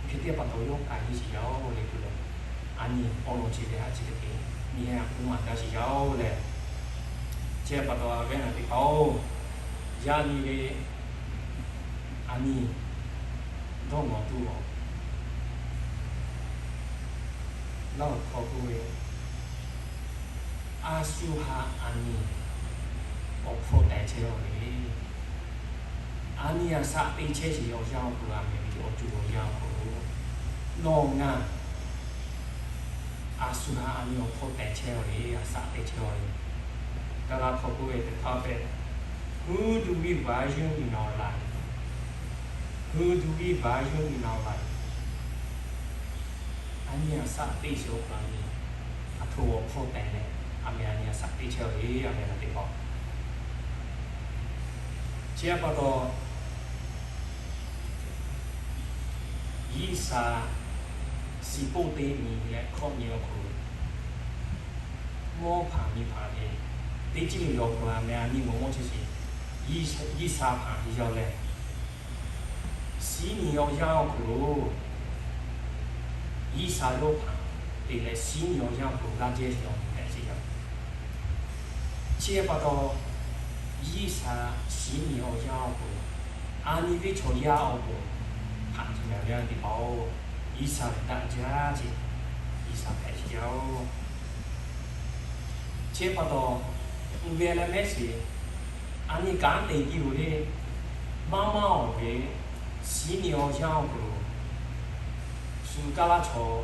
hk'e te pa taw yawˇ k'ai ve shiˍ yaˇ-oˬ leh tuˬ leh, a nyi awˬ lawn chi ve haꞈ chi hk'e te nyi a k'oˆ maˇ gaˇ shiˍ yaˇ-oˬ leh, chi pa taw a ve naˍ teˇ hpaˍ-oˬ, yaˇ nyi ve a nyi dawˇ nawˬ tuˬ a laˇ awˬ hk'aw k'oˆ ve, a shu haꞈ a nyi awˬ hpfuhˇ tehꞈ chehˇ ve le. A nyi a shaꞈ teꞈ chehˇ sheˍ awˬ yanˇ awˬ hk'aw lo, a mehˍ ve awˬ co awˬ yanˇ awˬ hk'aw lo, nawˬ ngaˬ a shu haꞈ a nyi awˬ hpfuhˇ tehꞈ chehˇ ve le, a shaꞈ teꞈ chehˇ ve le. Kaˇ laˇ hk'aw k'oˆ ve teˇ hpaˍ hpehꞈ, Who do we value in our life? Who do we value in our life? A nyi a shaꞈ teꞈ sheˍ awˬ hk'aw lo, a htoꞈ awˬ hpfuhˇ tehꞈ leh, a mehˍ a nyi a shaꞈ teꞈ chehˇ ve le, a mehˍ a teˇ hpaˍ. Chi pa taw, Yiˇsaˍ shiˍ poˆ teˇ nyi leh hkawꞈ nyi awˬ hk'aw lo, mawˇ hpaˍ miˇ hpaˍ ve teˇ ceuˬ yawˇ hk'aw lo a mehˍ a nyi mawˬ mawˇ chehˇ sheˍ. Yiˇsaˍ hpaˍ ve yaˇ leh, shiˍ nyi awˬ yanˇ awˬ hk'aw lo, Yiˇsaˍ yawˇ hpaˍ te leh shiˍ nyi awˬ yanˇ awˬ hk'aw lo g'aˇ jehˇ sheˍ awˬ hk'aw lo hpehꞈ sheˍ yaˇ. Chi pa taw, Yiˇsaˍ shiˍ nyi awˬ yanˇ awˬ hk'aw lo, a nyi ve chaw yaˇ awˬ pon hpanˍ tuˬ ve a ve teˇ hpaˍ-oˬ, Yiˇsaˍ ve daꞈ jaˇ ce, Yiˇsaˍ hpehꞈ sheˍ yaˇ-oˬ. Chi pa taw, uiˍ ve leh mehˉ sheˍ, a nyi kanˉ te piˇ loˬ le, maˇ maˇ awˬ ve shiˍ nyi awˬ yanˇ awˬ hk'aw lo, shu kaˇ laˇ chaw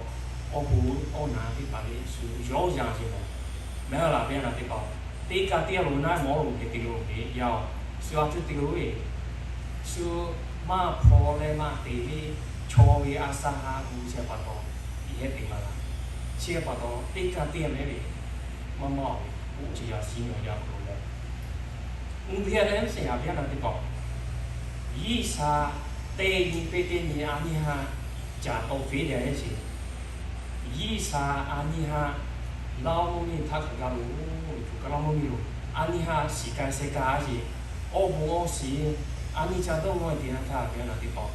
awˬ pon awˬ na teˇ hpaˍ le shu yawˇ yanˇ sheˍ mehˍ. Mehˍ laˬ ve naˍ teˇ hpaˍ, teˇ kaꞈ teˇ g'aˇ lo naˉ mawˬ loˬ hk'e te loˬ ve yaˇ-oˬ, shu a htoꞈ te loˬ ve, shu maˇ hpaw leh maˇ te ve chaw ve a shaꞈ ha gu chehˇ pa taw, hehˉ te maˇ la. Chi pa taw teˇ kaˇ teˇ maˇ ve, maˇ maˇ ve, oˇ chi yaꞈ shiˍ nawˬ yaꞈ hk'aw lo leh, mvuhˇ hpehˇ leh mvuhˇ shehˍ htaꞈ viˉ na teˇ hpaˍ, G'uiˬsha teˇ nyi peˇ teˇ nyi a nyi haꞈ caˍ tawˆ ve leh sheˍ. G'uiˬsha a nyi haꞈ Laˇ oˇ mvuhˇ miˬ htaˇ hk'a gaˇ lo, Laˇ oˇ mvuhˇ miˬ lo, a nyi haꞈ shiˍ ka sheh ka sheˍ. Awˬ bon awˬ shiˍ, a nyi ca dawˇ nawˇ te na htaˇ viˉ na teˇ hpaˍ,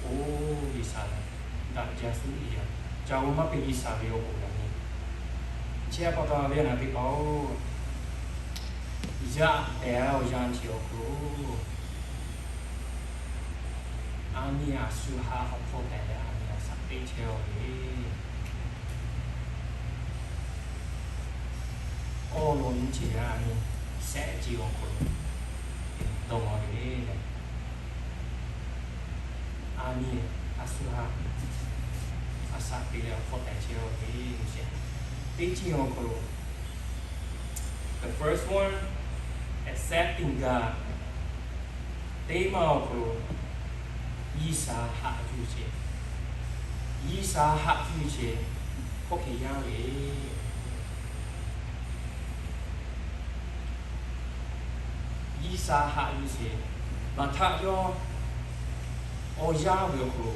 oˇ G'uiˬsha lehˬ, daꞈ jaˇ suh ve yoˬ. Ca oˇ maˇ peˇ G'uiˬsha ve awˬ bon yaꞈ nyi. Chi pa taw viˉ na teˇ hpaˍ-oˬ, yaˇ pehˍ awˬ yanˇ chi awˬ hk'aw lo, a nyi a shu ha awˬ hpawˇ tehꞈ leh a nyi a shaꞈ teꞈ chehˇ-oˬ ve, awˬ lawn nyi chi ve a nyi shehˆ chi awˬ hk'aw lo dawˇ ve le. A nyi a shu ha a shaꞈ teꞈ leh awˬ hpawˇ tehꞈ chehˇ-oˬ ve, teˇ chi awˬ hk'aw lo, the first one, accepting God. Teˇ maˇ awˬ hk'aw lo, G'uiˬsha haꞈ yuˬ sheˍ. G'uiˬsha haꞈ yuˬ sheˍ. Hk'oˆ hk'e yaˇ ve, G'uiˬsha haꞈ yuˬ sheˍ. Maˍhtaˆ yawˇ awˬ yanˇ ve awˬ hk'aw lo,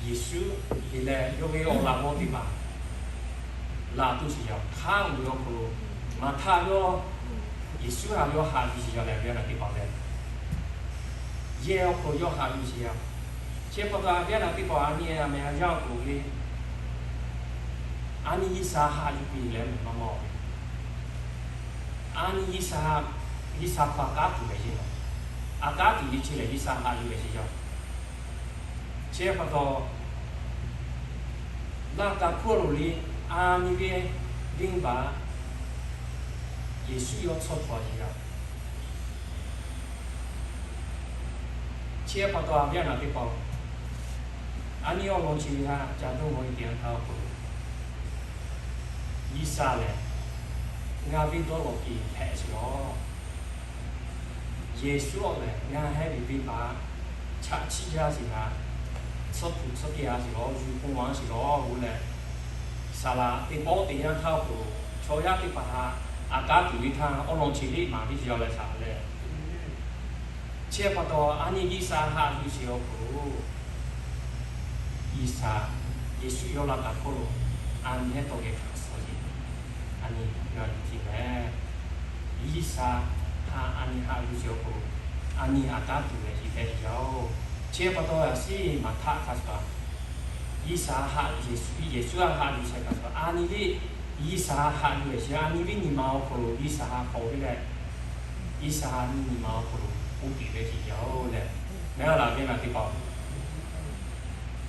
Yeˍsuˆ leh yawˇ ve awˬ laꞈ g'awˇ teˇ hpaˍ laˬ tuˬ sheˍ yaˇ. Hk'aˆ uiˍ ve awˬ hk'aw lo, Maˍhtaˆ yawˇ Yeˍsuˆ htaꞈ yawˇ haꞈ yuˬ sheˍ yaˇ leh viˉ na teˇ hpaˍ lehˬ, yehˬ awˬ hk'aw lo yawˇ haꞈ yuˬ sheˍ yaˇ. Chi pa taw viˉ na teˇ hpaˍ a nyi a meh a yanˇ awˬ hk'aw lo le, a nyi G'uiˬsha haꞈ yuˬ piˇ leh maˇ maˇ ve, a nyi G'uiˬsha, G'uiˬsha hpaˍ kanˉ tuˬ ve yeˬ laˬ. A kanˉ tuˬ ve chi lehˬ G'uiˬsha haꞈ yuˬ ve sheˍ yaˇ. Chi pa taw, laˇ taˍ hk'oˆ lo le, a nyi ve venˇbaˆ Yeˍsuˆ yawˇ tsuhˇ hpaw sheˍ yaˇ. Chi pa taw viˉ na teˇ hpaˍ-oˬ, a nyi awˬ lawn chi ve htaꞈ ca dawˇ ve teˇ yanˇ htaˇ awˬ hk'aw lo, G'uiˬsha lehˬ ngaˬ ve dawˇ law piˇ hpehꞈ sheˍ law. Yeˍsuˆ lehˬ ngaˬ hehˉ ve venˇbaˆ chaꞈ chiˆ jaˇ sheˍ htaꞈ, tsuhˇ hpu tsuhˇ kehˬ a sheˍ law, yuˬ k'oˆ a sheˍ law k'oˆ leh, saˍ laꞈ teˇ pawˆ teˇ yanˇ htaˇ awˬ hk'aw lo chaw yaˇ teˇ hpaˍ htaꞈ a kanˉ tuˬ ve htaˇ awˬ lawn chi le maˍ piˇ jaˇ leh saˍ leh, chi pa taw a nyi G'uiˬsha haꞈ yuˬ sheˍ awˬ hk'aw lo, G'uiˬsha, Yeˍsuˆ yawˇ laˇ taˍ hk'oˆ lo, a nyi hehˉ tawˇ geh hkanˍ suh sheˍ. A nyi g'a yuˬ tiˉ leh, G'uiˬsha haꞈ a nyi haꞈ yuˬ sheˍ awˬ hk'aw lo, a nyi haꞈ kanˉ tuˬ leh shiˍ hpehꞈ ve yoˬ. Chi pa taw a shiˍ maˍhtaˆ hk'a shuˍ, G'uiˬsha haꞈ Yeˍsuˆ, Yeˍsuˆ haꞈ yuˬ sheˍ hk'a shuˍ, a nyi ve G'uiˬsha haꞈ yuˬ leh shiˍ, a nyi ve nyi ma awˬ hk'aw lo G'uiˬsha haꞈ k'awꞈ ve leh, G'uiˬsha nyi ma awˬ hk'aw lo k'oˆ piˇ ve shiˍ yoˬ leh, mehˉ a laˬ viˉ na teˇ hpaˍ-oˬ.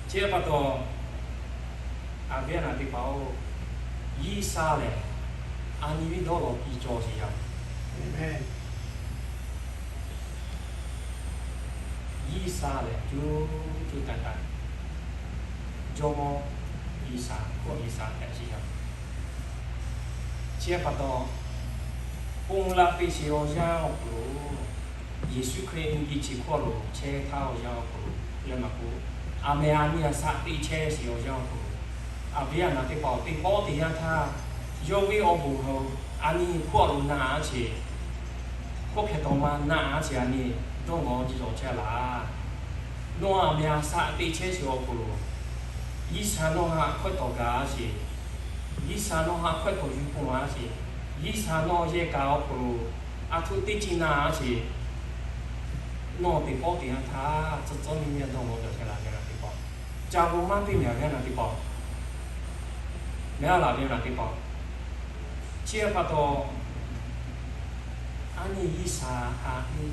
Chi pa taw, a viˉ na teˇ hpaˍ-oˬ, G'uiˬsha lehˬ a nyi ve dawˇ law piˇ cawˬ sheˍ yaˇ. G'uiˬsha lehˬ cuˇ cuˇ taˍ taˍ, Jawˇmawˇ G'uiˬsha hkawˇ G'uiˬsha hpehꞈ sheˍ yaˇ. Chi pa taw, ponˬ laˇ piˇ sheˍ awˬ yanˇ awˬ hk'aw lo, Yeˍsuˆ Hkriꞈ nyi chi hkawˇ lo chehˇ htaˇ awˬ yanˇ awˬ hk'aw lo leh maˇ k'oˆ, a meh a nyi a shaꞈ teꞈ chehˇ sheˍ awˬ yanˇ awˬ hk'aw lo, a viˉ a naˍ teˇ hpaˍ-oˬ, teˇ pawˆ teˇ yanˇ htaˇ yawˇ ve awˬ bon hk'aw a nyi hkawˇ lo naˆ a sheˍ. Hkawˇ hk'e taw maˇ naˆ a sheˍ, a nyi dawˇ nawˬ ji lawˬ chehˇ laˇ. Nawˬ a meh a shaꞈ teꞈ chehˇ sheˍ awˬ hk'aw lo, G'uiˬsha nawˬ haꞈ hkawehˇ tawˍ gaˬ a sheˍ. G'uiˬsha nawˬ haꞈ hkawehˇ tawˍ yuˬ k'oˆ a sheˍ. G'uiˬsha nawˬ yehˬ kaꞈ awˬ hk'aw lo a htoꞈ teˇ ceuˬ naˆ a sheˍ. Nawˬ teˇ pawˆ teˇ yanˇ htaˇ tcuh tcuhˉ miˇ miˇ dawˇ nawˬ cawˬ chehˇ laˇ viˉ na teˇ hpaˍ. Ca bon maˇ piˇ meh a viˉ na teˇ hpaˍ. Mehˉ a laˬ viˉ na teˇ hpaˍ. Chi pa taw, a nyi G'uiˬsha haꞈ nyi,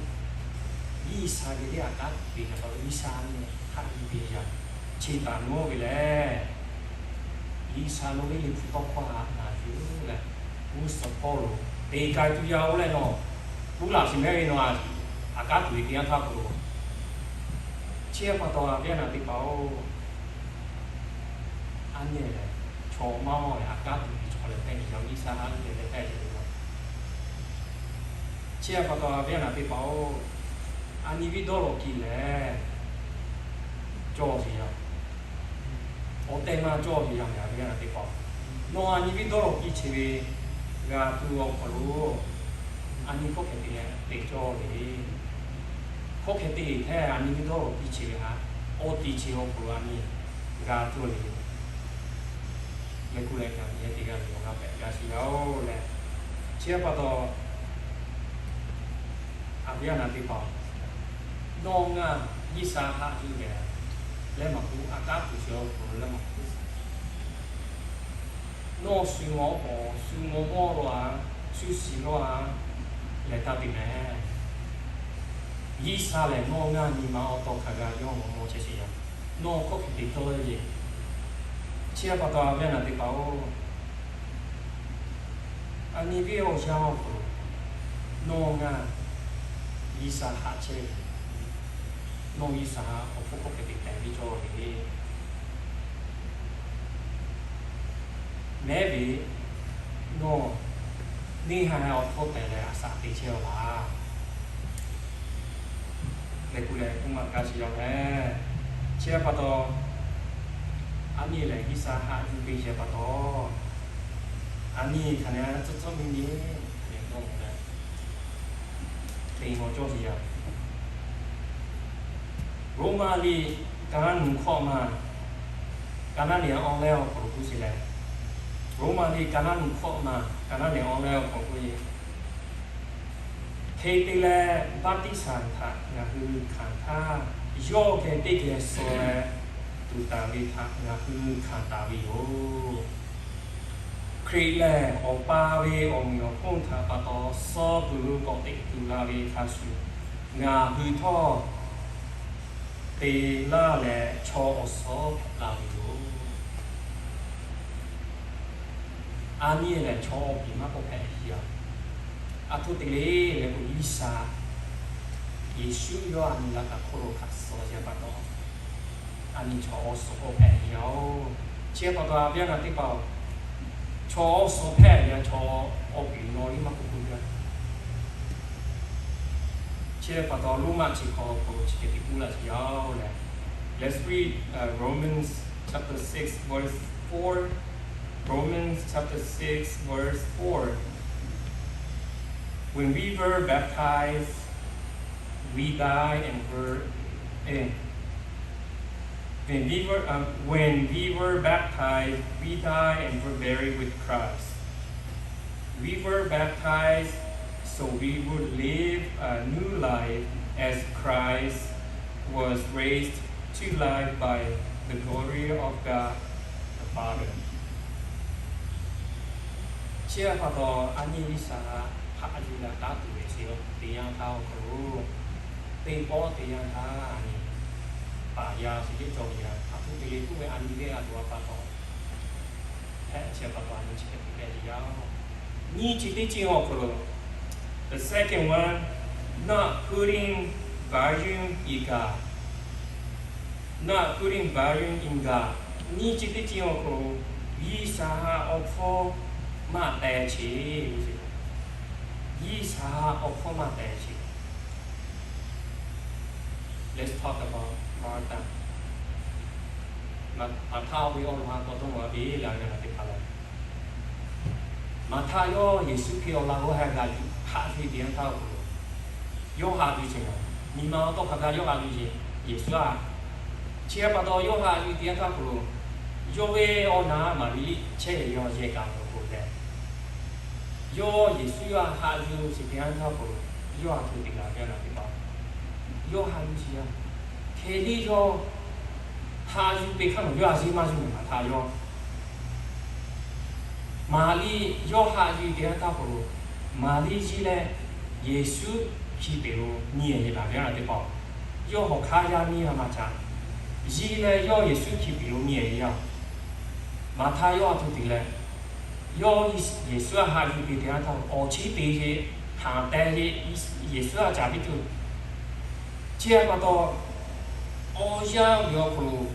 G'uiˬsha ve teˇ g'aˇ kaˉ tuˬ ve pa taw G'uiˬsha nyi haꞈ nyi ve yaˇ. Chi taꞈ nawˉ ve lehˬ, G'uiˬsha nawˬ ve liꞈ hpu tawˇ hkawˇ htaꞈ na yuˬ leh, g'uˇ suhˍ hpawˇ lo te k'ai tuˬ yaˇ oˇ leh nawˬ, puˇ laꞈ shiˍ mehˉ ve nawˬ, a kaˉ tuˬ ve teˇ yanˇ htaˇ hk'aw lo, chi pa taw a viˉ na teˇ hpaˍ-oˬ, a nyi lehˬ chaw maˇ maˇ leh a kaˉ tuˬ ve chaw leh pehˇ ve yaˇ, G'uiˬsha haꞈ nyi leh pehˇ ve yaˇ. Chi pa taw a viˉ na teˇ hpaˍ-oˬ, a nyi viˉ dawˇ law kiˇ lehˬ cawˬ sheˍ yaˇ. Awˬ tehˬ maˇ cawˇ ve yaˇ ngaˬ ve yaˇ teˇ hpaˍ, nawˬ a nyi ve dawˇ law piˇ chehˇ ve g'a tuˬ awˬ hk'aw lo, a nyi hkawˇ hk'e te leh te cawˇ ve, hkawˇ hk'e te htaˇ a nyi ve dawˇ law piˇ chehˇ ve htaꞈ awˬ te chehˇ awˬ hk'aw lo a nyi g'a tuˬ le. Leh kuˬ leh kaꞈ yehˬ teˇ g'aˇ ve awˬ g'aˇ pehꞈ gaˇ shiˍ yaˇ-oˬ leh, chi htaꞈ pa taw, a viˉ a nyi teˇ hpaˍ, nawˬ ngaˬ G'uiˬsha haꞈ yuˬ leh, leh maˇ k'oˆ a kaˉ tuˬ shiˍ awˬ hk'aw lo leh maˇ k'oˆ, nawˬ shu mawˇ k'awꞈ shu mawˇ mawˇ law a, shu shiˍ law a leh taˇ te mehˍ. G'uiˬsha lehˬ nawˬ ngaˬ nyi ma awˬ taw hk'a gaˬ yawˇ mawˇ mawˇ chehˇ shiˍ yaˇ. Nawˬ hkawˇ hk'e te tawˆ le le. Chi htaꞈ pa taw a viˉ a nyi teˇ hpaˍ-oˬ, a nyi ve awˬ yanˇ awˬ hk'aw lo nawˬ ngaˬ G'uiˬsha haꞈ chehˇ ve, nawˬ G'uiˬsha awˬ hpfuhˇ hkawˇ hk'e te tehꞈ ve cawˇ ve le. Mehˉ ve, nawˬ neˇ haiˬ awˬ hpfuhˇ tehꞈ leh a shaꞈ te chehˇ-oˆ laˇ. Leh kuˬ leh k'oˆ maˇ gaˇ shiˍ yaˇ mehˍ. Chi htaꞈ pa taw, a nyi lehˬ G'uiˬsha haꞈ yuˬ ve chi htaꞈ pa taw, a nyi hk'aˬ nehˬ tcuhˉ tcuhˉ miˇ miˇ leh dawˇ leh te mawˬ cawˇ shiˍ yaˇ. Roˉmaꞈ liꞈ ka naˉ nuˬ hkawˆ ma, ka naˉ lehˬ awˬ leh awˬ hk'aw lo k'oˆ shiˍ leh, Roˉmaꞈ liꞈ ka naˉ nuˬ hkawˆ ma, ka naˉ lehˬ awˬ leh awˬ hk'aw lo k'oˆ ve, hk'e te leh baˆtiˆsaˬ htaꞈ ngaˬ hui hkanˍ htaˇ, yawˇ geh teˇ geh suh leh tuˍ taˍ ve htaꞈ ngaˬ hui hkanˍ taˍ ve yoˬ. Hkriꞈ lehˬ Awˬ pa ve awˬ meꞈ awˬ hponˇ htaꞈ pa taw suh tuˬ lo k'awꞈ teꞈ tuˬ la ve hk'a shuˍ, ngaˬ hui htawˇ te laˇ leh chaw awˬ suhˉ hpehꞈ la ve yoˬ. A nyi lehˬ chaw awˬ piˍ maˇ k'oˆ hpehꞈ ve yoˬ. A htoꞈ te le leh k'o, G'uiˬsha Yeˍsuˆ yawˇ a nyi laꞈ ka hk'oˆ lo hkanˍ suh ve pa taw, a nyi chaw awˬ suhˉ k'oˆ hpehꞈ ve yoˬ. Chi htaꞈ pa taw a viˉ a nyi teˇ hpaˍ-oˬ, chaw awˬ suhˉ hpehꞈ ve chaw awˬ piˍ nawˬ liˇ maˇ k'oˆ k'oˆ ve. Chi htaꞈ pa taw Roˉmaꞈ chi hk'aw hk'aw lo chi hk'e te k'oˆ laˇ shiˍ yaˇ-oˬ leh, let's read uh, Romans chapter six, verse four. Romans chapter six, verse four. When we were baptized, we died and were, eh, when we were, um, when we were baptized, we died and were buried with Christ. We were baptized so we would live a new life as Christ was raised to life by the glory of God the Father. Chi htaꞈ pa taw, a nyi G'uiˬsha haꞈ yuˬ leh taˇ tuˬ ve chi teˇ yanˇ htaˇ awˬ hk'aw lo, teˇ pawˆ teˇ yanˇ htaˇ a nyi paˍ yaˇ chi teˇ cawˬ ve yaˇ htaꞈ hpu te le tuˬ ve a nyi ve a tuˬ a pa taw, hehˆ chi pa taw a nyi chi hk'e te leh yaˇ-oˬ. Nyiˇ chi teˇ chi awˬ hk'aw lo, the second one, not putting value in God. Not putting value in God. Nyiˇ chi teˇ chi awˬ hk'aw lo, G'uiˬsha awˬ hpfuhˇ maˇ teh che. G'uiˬsha awˬ hpfuhˇ maˇ teh che. Let's talk about Martha. Maˍhtaˆ ve awˬ lawn ha k'awꞈ dawˇ nawˬ a ve laˇ ve teˇ hpaˍ lehˬ, Maˍhtaˆ yawˇ Yeˍsuˆ Hkriꞈ awˬ laꞈ g'awˇ heh g'a yuˬ haꞈ ve teˇ yanˇ htaˇ awˬ hk'aw lo, yawˇ haꞈ yuˬ ce, nyi ma awˬ tawˇ hk'a gaˬ yawˇ haꞈ yuˬ ce, Yeˍsuˆ a. Chi htaꞈ pa taw yawˇ haꞈ yuˬ teˇ yanˇ htaˇ awˬ hk'aw lo, yawˇ ve awˬ na Maˍriˆ chehˇ ve yawˇ yehˬ kaꞈ awˬ hk'aw lo leh, yawˇ Yeˍsuˆ yawˇ haꞈ yuˬ ce teˇ yanˇ htaˇ awˬ hk'aw lo, yawˇ a htoꞈ te laˬ ve a na teˇ hpaˍ, yawˇ haꞈ yuˬ ce a. Hk'e liˇ yawˇ haꞈ yuˬ ve hk'a nawˬ yawˇ a ziˇ maˇ zuhˇ ve Maˍhtaˆ yawˇ Maˍriˆ yawˇ haꞈ yuˬ teˇ yanˇ htaˇ awˬ hk'aw lo, Maˍriˆ yiˇ leh Yeˍsuˆ hkiˇ peˬ lo nyi-e ve laˬ ve a na teˇ hpaˍ, yawˇ hawˬ hk'aˇ yaˇ miˇ a maˇ ca. Yiˇ leh yawˇ Yeˍsuˆ hkiˇ peˬ lo nyi-e ve yaˇ. Maˍhtaˆ yawˇ a htoꞈ te leh, yawˇ Yeˍsuˆ a haꞈ yuˬ ve teˇ yanˇ htaˇ awˬ chi te ve, haꞈ teh ve, Yeˍsuˆ a caˍ piˇ tuˬ. Chi htaꞈ pa taw, awˬ yanˇ ve awˬ hk'aw lo,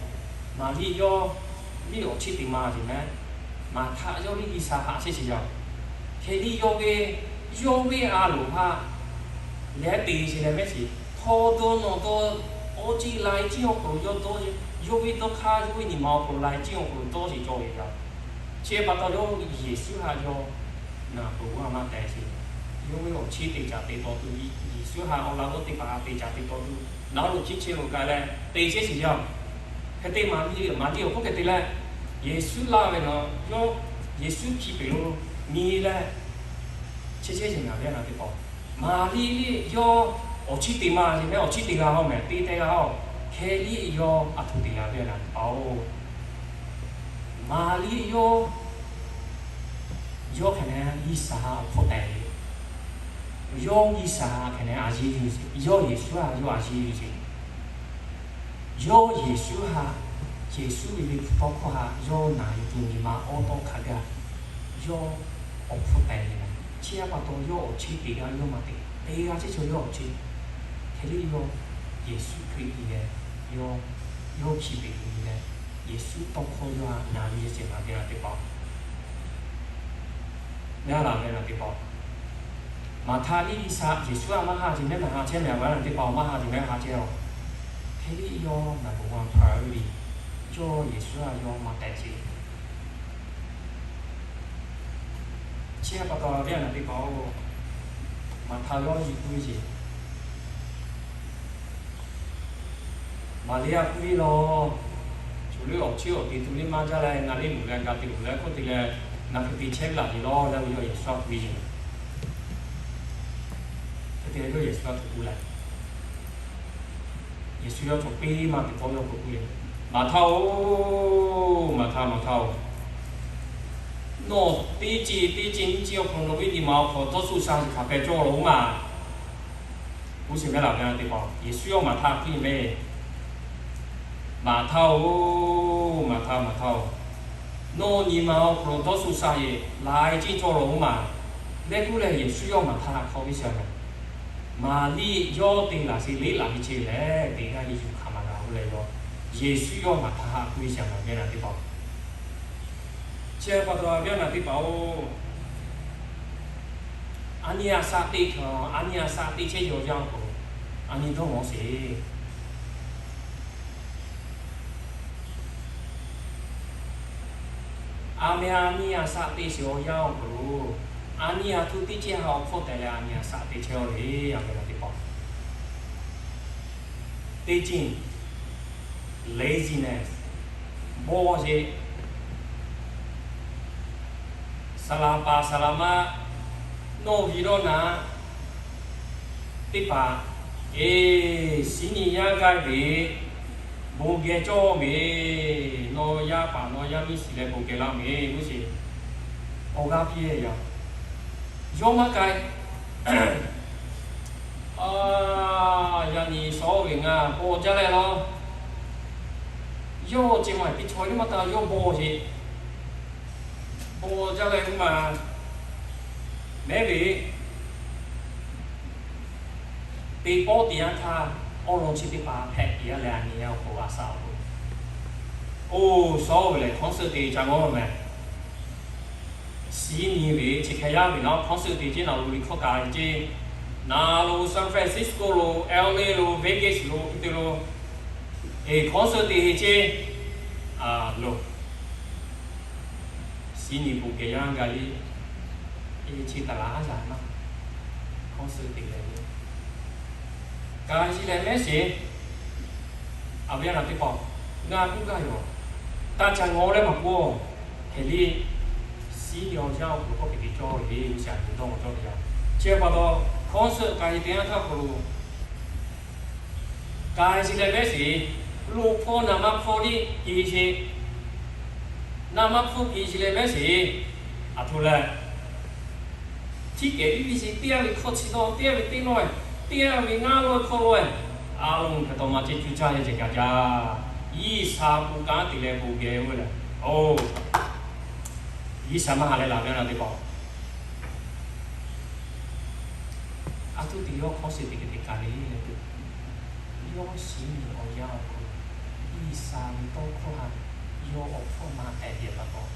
Maˍriˆ yawˇ liˇ awˬ chi te ma ve mehˉ, Maˍhtaˆ yawˇ liˇ G'uiˬsha haꞈ chehˇ ce yaˇ. Hk'e liˇ yawˇ ve, yawˇ ve a loˍ htaꞈ leh te ce leh mehˉ ce, htaw dawˇ nawˬ dawˇ, awˬ ciˉ lai ciˉ awˬ hk'aw lo yawˇ dawˇ ce. Yawˇ ve dawˇ hk'aˇ yawˇ ve nyi ma awˬ hk'aw lo lai ciˇ awˬ hk'aw lo dawˇ sheˍ cawˬ ve yoˬ. Chi pa taw yawˇ Yeˍsuˆ htaꞈ yawˇ naˬ peuˬ g'aˇ maˇ tehꞈ sheˍ. Yawˇ ve awˬ chiˇ te caˍ te taw tuˬ, Yeˍsuˆ htaꞈ awˬ laꞈ g'awˇ teˇ hpaˍ htaꞈ te caˍ te taw tuˬ, naˬ lo chi chi lo k'ai leh te chehˇ sheˍ jaˇ. Hk'e te Maˍriˆ, Maˍriˆ awˬ hk'oˆ hk'e te leh, Yeˍsuˆ laˇ ve naˬ yawˇ, Yeˍsuˆ hkiˇ peˬ lo nyi leh chehˇ chehˇ sheˍ naˬ ve naˬ teˇ hpaˍ. Maˍriˆ yawˇ awˬ chiˇ te maˇ sheˍ mehˍ, awˬ chiˇ te g'a haw mehˍ, te te g'a haw. Hk'e liˇ yawˇ aˬ htoꞈ te g'a ve naˬ teˇ hpaˍ-oˬ, Maˍriˆ yawˇ, yawˇ hk'e leh G'uiˬsha awˬ hpfuhˇ tehꞈ ve, yawˇ G'uiˬsha hk'e leh a yeˇ yuˬ sheˍ, yawˇ Yeˍsuˆ htaꞈ yawˇ a yeˇ yuˬ sheˍ. Yawˇ Yeˍsuˆ htaꞈ, Yeˍsuˆ ve liꞈ hpu tawˇ hkawˇ htaꞈ yawˇ naˬ yuˬ tuˬ nyi ma awˉ tawˇ hk'a gaˇ, yawˇ awˬ hpfuhˇ tehꞈ ve mehˍ. Chi pa taw yawˇ awˬ chiˇ te g'a yawˇ maˇ te, te g'a chehˇ chaw yawˇ awˬ chiˇ. Hk'e liˇ yawˇ Yeˍsuˆ Hkriꞈ leh yawˇ, yawˇ hkiˇ peˬ ve leh, Yeˍsuˆ tawˇ hkawˇ yawˇ htaꞈ naˬ ve yehˬ cehˬ maˍ ve naˬ teˇ hpaˍ-oˬ. Mehˍ laˬ ve naˬ teˇ hpaˍ-oˬ, Maˍhtaˆ liˇ G'uiˬsha Yeˍsuˆ htaꞈ maˇ ha ce mehˍ, maˇ ha chehˇ mehˍ, awˬ g'aˇ naˬ teˇ hpaˍ-oˬ, maˇ ha ce mehˍ, ha chehˇ-oˬ. Hk'e liˇ yawˇ naˬ bvuhꞈ g'a hpaˍ ve le, yawˇ Yeˍsuˆ htaꞈ yawˇ maˇ tehꞈ ce. Chi pa taw ve naˬ teˇ hpaˍ-oˬ, Maˍhtaˆ yawˇ yiˬ k'oˆ ve ce, Maˍriˆ-aˬ k'oˆ ve lawˬ, choˬ leuˉ awˬ chiˇ awˬ te tuˬ liˇ maˇ jaˇ leh, ngaˬ liˇ loˬ leh ga te loˬ leh hkawˇ te leh, ngaˬ hk'e te chehˇ ve laˬ ve lawˬ leh, yawˇ Yeˍsuˆ htaꞈ k'oˆ ve yoˬ. Hk'e te leh yawˇ Yeˍsuˆ htaꞈ k'oˆ leh, Yeˍsuˆ yawˇ cawˬ piˇ maˇ teˇ pawˆ yawˇ k'oˆ k'oˆ ve, Maˍhtaˆ-oˬ, Maˍhtaˆ, Maˍhtaˆ-oˬ, nawˬ teˇ ceuˬ teˇ ceuˬ nyiˇ ceuˬ awˬ hk'aw lo nawˬ ve nyi ma awˬ hk'aw dawˇ shuˆ sha sheˍ hk'aˬ hpehꞈ cawˇ lawˬ-oˬ maˬ. K'oˆ sheˍ mehˍ laˬ ve teˇ hpaˍ, Yeˍsuˆ yawˇ Maˍhtaˆ k'oˆ ve, Maˍhtaˆ-oˬ, Maˍhtaˆ, Maˍhtaˆ-oˬ, nawˬ nyi ma awˬ hk'aw lo dawˇ shuˆ sha sheˍ laiˉ ceuˬ cawˇ lawˬ-oˬ maˬ. Leh k'oˆ leh Yeˍsuˆ yawˇ Maˍhtaˆ htaꞈ hk'aw piˇ sheˍ mehˍ, Maˍriˆ yawˇ te laˬ sheˍ leˉ laˬ ve che lehˬ, teˇ g'aˇ le yuˬ hk'aˬ maˇ g'a-oˬ leh yawˇ, Yeˍsuˆ yawˇ Maˍhtaˆ htaꞈ k'oˆ piˇ sheˍ mehˍ ve naˬ teˇ hpaˍ-oˬ. Chi pa taw ve naˬ teˇ hpaˍ-oˬ, a nyi a shaꞈ te hk'aˬ, a nyi a shaꞈ te chehˇ ve awˬ yanˇ awˬ hk'aw lo, a nyi dawˇ mawˬ sheˍ. A meh a nyi a shaꞈ te sheˍ awˬ yanˇ awˬ hk'aw lo, a nyi a htoꞈ teˇ ceuˬ htaꞈ awˬ hpfuhˇ tehꞈ leh a nyi a shaꞈ te chehˇ-oˬ le, a meh naˬ teˇ hpaˍ. Teˇ ceuˬ, laziness, bawˇ sheˍ. Saˍ laˍ paˍ saˍ laˍ ma, nawˬ viˉ dawˇ naˍ teˇ hpaˍ, eˬ, shiˍ nyi yaˇ gaˇ ve bon geh cawˇ ve, nawˬ yaˇ paˍ nawˬ yaˇ miˇ shiˍ leh bon geh laˇ ve g'uˇ suhˍ awˬ g'aˇ piˇ-e yaˇ. Yawˇ maˇ k'ai, a, yaꞈ nyi shawˉ ve ngaˬ paw jaˇ leh lawˬ, yawˇ ceh maˇ piˇ chaw le maˇ taˇ yawˇ bawˇ sheˍ. Bon jaˇ leh k'oˆ maˬ, mehˉ ve teˇ pawˆ teˇ yanˇ htaˇ, awˬ lawn chi teˇ hpaˍ hpehꞈ te-a leh a nyi awˬ hk'aw a shaꞈ awˬ, oˇ shawˉ ve lehˬ concert te ca g'awˇ mehˍ. Shiˍ nyi ve chi hk'e yaˇ ve naˬ concert te ceˇ, naˬ lo liꞈ hkawˇ kaꞈ ceˇ, naˬ lo San Francisco lo, L A lo, Vegas lo, hk'e te lo, eˬ, concert te ceˇ, a, lo Shiˍ nyi bon geh yaˇ gaˇ le, eˬ, chi taˍ laˬ haˉ yaꞈ naˇ, concert te leh le, ka shiˍ leh mehˉ sheˍ. A ve naˬ teˇ hpaˍ, ngaˬ k'oˆ gaˇ yoˬ, taˇ ca ngawˬ leh maˇ k'oˆ, hk'e le, shiˍ nyi awˬ yanˇ awˬ hk'aw lo k'awꞈ hk'e te cawˇ ve, shaˍ nyi dawˇ maw cawˇ ve yaˇ. Chi pa taw, concert ka shiˍ te yanˇ htaˇ hk'aw lo ka shiˍ leh mehˉ sheˍ, lo hpawˇ naˍ maˇ hpawˇ le ke sheˍ, naˍ maˇ hpawˇ ke shiˍ leh mehˉ sheˍ, aˬ htoꞈ leh, htiˇ kehˬ piˇ piˇ sheˍ, teˇ g'aˇ ve hkawˇ chi dawˇ, teˇ g'aˇ ve teˇ nawˇ, teˇ g'aˇ ve ngaˇ lawˇ hkawˇ lawˇ, a loˍ hk'e taw maˇ ceh cuˇ caˇ leh ceh kaꞈ jaˇ. G'uiˬsha bon kanˉ te leh bon geh ve lehˬ, oˬ, G'uiˬsha maˇ ha leh laˬ ve naˬ teˇ hpaˍ, a htoꞈ te yawˇ hkawˇ suh te hk'e te kaꞈ le leh tuˬ, yawˇ shiˍ nyi awˬ yanˇ awˬ hk'aw lo G'uiˬsha ve tawˇ hkawˇ htaꞈ yawˇ awˬ hpfuhˇ maˇ tehꞈ ve pa taw,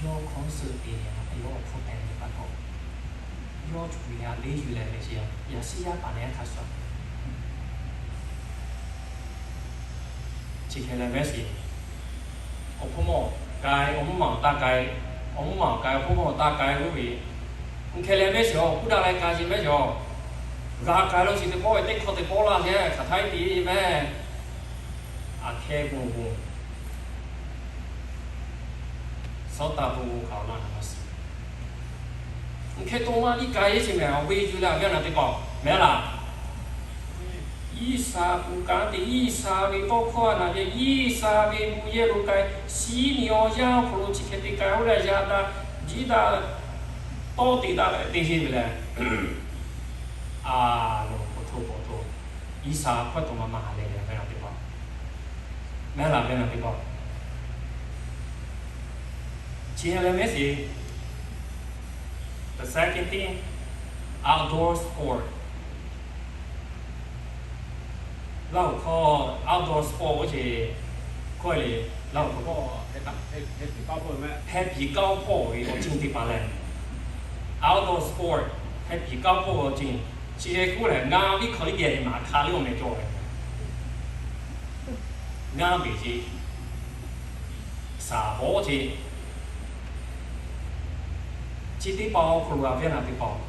yawˇ hkawˇ suh te ve htaꞈ yawˇ awˬ hpfuhˇ tehꞈ ve pa taw, yawˇ cuˬ ve yaˇ teˇ yuˬ leh ve sheˍ, yaꞈ shiˉ yaˇ paˍ leh hk'a shuˍ, Chi hk'e leh mehˉ shiˍ, awˬ hpawˇ mawˇ k'ai, awˬ mvuhˇ maˬ awˬ taˇ k'ai, awˬ mvuhˇ maˬ awˬ k'ai, awˬ hpawˇ mawˇ awˬ taˇ k'ai g'uˇ ve, chi hk'e leh mehˉ shiˍ awˬ hk'oˆ daꞈ leh k'ai shiˍ mehˉ shiˍ awˬ, g'a k'ai lo shiˍ teˇ pawˆ ve teˇ hkawˇ teˇ pawˆ laˇ leh hk'aˬ htaˇ teˇ mehˉ, aˬ hkehˇ bon bon, sawˉ taˇ bon bon hk'aˬ awˬ laˇ na maˇ shiˍ. Hk'e to maˇ liˇ k'ai yeˇ chi mehˬ, awˬ ve yuˬ leh awˬ viˉ awˬ nyi teˇ hpaˍ mehˉ laˇ. Iˉsaˍ kuˬ kaꞈ te Iˉsaˍ ve tawˇ hkawˇ a naˍ ve Iˉsaˍ ve bon yehˬ lo k'ai, shiˉ nyi awˬ yanˇ awˬ hk'aw lo chi hk'e te k'ai oˇ leh yaꞈ daꞈ jiˉ daꞈ tawˇ te daꞈ leh te heˆ ve lehˬ, a, lo k'o hto k'o hto, Iˉsaˍ hkawˇ to ma ma ha leh ve awˬ viˉ awˬ nyi teˇ hpaˍ, mehˉ laˇ awˬ viˉ awˬ nyi teˇ hpaˍ. Chi leh mehˉ shiˍ, the second thing, outdoor sport. Laˇ huˍ hkawˇ outdoor sport oˇ ce, hkawˇ le, laˇ huˍ hkawˇ hpehˇ piˍ kaˇ hpawˇ ve awˬ ceuˬ teˇ hpaˍ lehˬ, outdoor sport hpehˇ piˍ kaˇ hpawˇ ve awˬ ceuˬ, chi hk'e k'oˆ lehˬ ngaˇ viˉ hk'aw liˇ geh ve maˍ hk'a liˇ awˬ meh cawˬ ve, ngaˇ beˬ ce, saˍ bawˉ ce, chi teˇ hpaˍ awˬ hk'aw lo a viˉ na teˇ hpaˍ,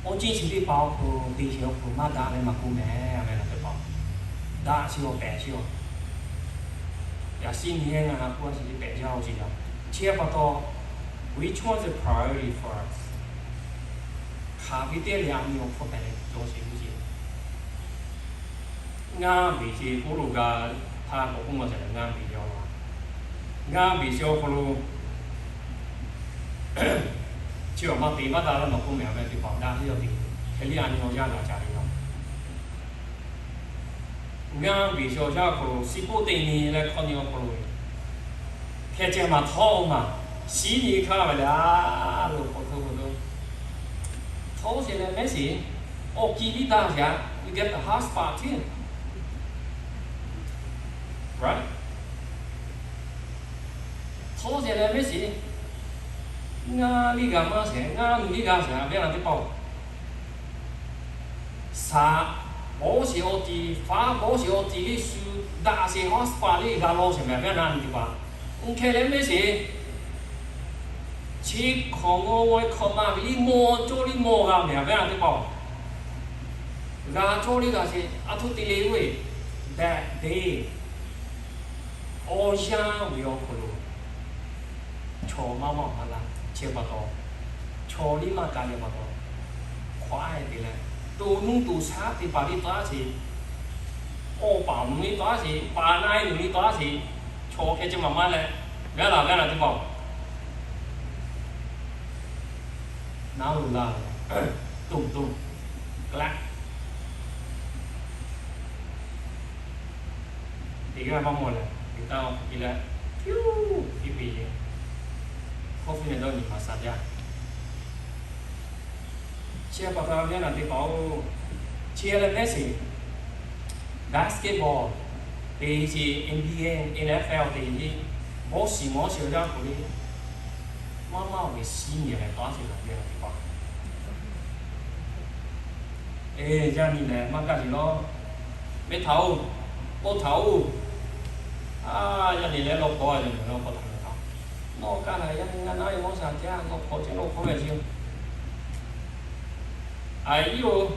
awˬ ceuˬ chi teˇ hpaˍ awˬ hk'aw lo te sheˍ awˬ hk'aw lo maˇ daꞈ leh maˇ k'oˆ mehˍ, a viˉ na teˇ hpaˍ, daꞈ sheˍ awˬ pehꞈ sheˍ awˬ, yaꞈ shiˉ nyi heˆ ngaˬ ha k'oˆ a shiˍ teˇ pehꞈ jaˇ oˇ ce yaˇ. Chi pa taw, which one is the priority for us? Hk'aˬ ve teˇ le a nyi awˬ hpawˇ pehꞈ leh cawˬ sheˍ ve ce. Ngaˇ beˬ ce k'oˆ lo g'a htaˇ k'awꞈ k'oˆ ma ca leh ngaˇ beˬ yaw la. Ngaˇ beˬ ce awˬ hk'aw lo chi awˬ ma te maˇ daꞈ leh maˇ k'oˆ mehˍ, a viˉ teˇ hpaˍ daꞈ heˆ yaw te, hk'e liˇ a nyi awˬ yanˇ g'a ca ve yaˇ. Ngaˇ beˬ ce awˬ yanˇ awˬ hk'aw lo shiˍ k'oˆ teˇ nyi leh hkawˇ nyi awˬ hk'aw lo hkeh ceh maˇ htawˇ maˇ, shiˉ nyi hkanˇ ve lehˬ, a, lo k'o hto k'o hto, htawˇ sheˍ leh mehˉ shiˍ, awˬ kiˇ liˇ daꞈ yaꞈ, you get the hard spot too. Right? Htawˇ sheˍ leh mehˉ shiˍ, ngaˇ liˇ g'a maˇ sheˍ, ngaˇ nuˬ liˇ g'a sheˍ, a viˉ na teˇ hpaˍ-oˬ. Saˍ bawˉ sheˍ awˬ tiˍ, faˉ bawˉ sheˍ awˬ tiˍ liˇ shu daꞈ sheˍ hard spot liˇ g'a law sheˍ mehˍ, a viˉ na nyi teˇ hpaˍ. Oˇ hkeh leh mehˉ sheˍ, chi hk'awꞈ ngaw ngaw e hk'awꞈ ma ve liˇ mawˬ cawˇ liˇ mawˬ g'a mehˍ, a viˉ na teˇ hpaˍ-oˬ. G'a cawˇ liˇ g'a sheˍ, a htoꞈ te le ve, that day, awˬ yanˇ ve awˬ hk'aw lo chaw maˇ maˇ maˇ la chehˇ pa taw, chaw liˇ maˇ ka leh pa taw, hk'awꞈ a te leh, to nuˇ to shaˉ teˇ hpaˍ liˇ taˉ sheˍ, awˬ paˍ nuˬ liˇ taˉ sheˍ, paˍ na e nuˬ liˇ taˉ sheˍ, chaw hkeh ceh maˇ maˇ leh, gaˇ laˬ gaˇ laˬ teˇ hpaˍ-oˬ. Naˉ lo laˇ, toˇ toˇ, k'laˆ. Teˇ g'aˇ maˇ mawˬ leh, teˇ taˇ piˇ leh, piˇ piˇ yeˬ, hkawˇ hpu neh dawˇ nyi maˍ saˍ jaˇ. Chi pa taw, a viˉ na teˇ hpaˍ-oˬ, chi leh mehˉ sheˍ, basketball te ce, N B A, N F L te ce, bawˇ shiˍ mawˇ shiˍ awˬ yanˇ k'oˆ le, maˇ maˇ ve shiˉ nyi leh taˉ sheˍ la ve teˇ hpaˍ. Eˬ, yaˇ nyi lehˬ maˇ kaˇ sheˍ lawˬ. Mehˇ htaꞈ-oˬ, k'oˆ htaꞈ-oˬ, a, yaˇ nyi lehˬ lawˬ hk'aw a yaˇ nyi lawˬ hk'aw htaꞈ mehˍ htaꞈ, nawˬ kaˇ lehˬ yaˇ nyi ngaˇ naˉ ve mawˇ shaˍ jaˇ, nawˬ hk'aw ce nawˬ hk'aw mehˍ ce-oˬ. A iˉ-oˬ,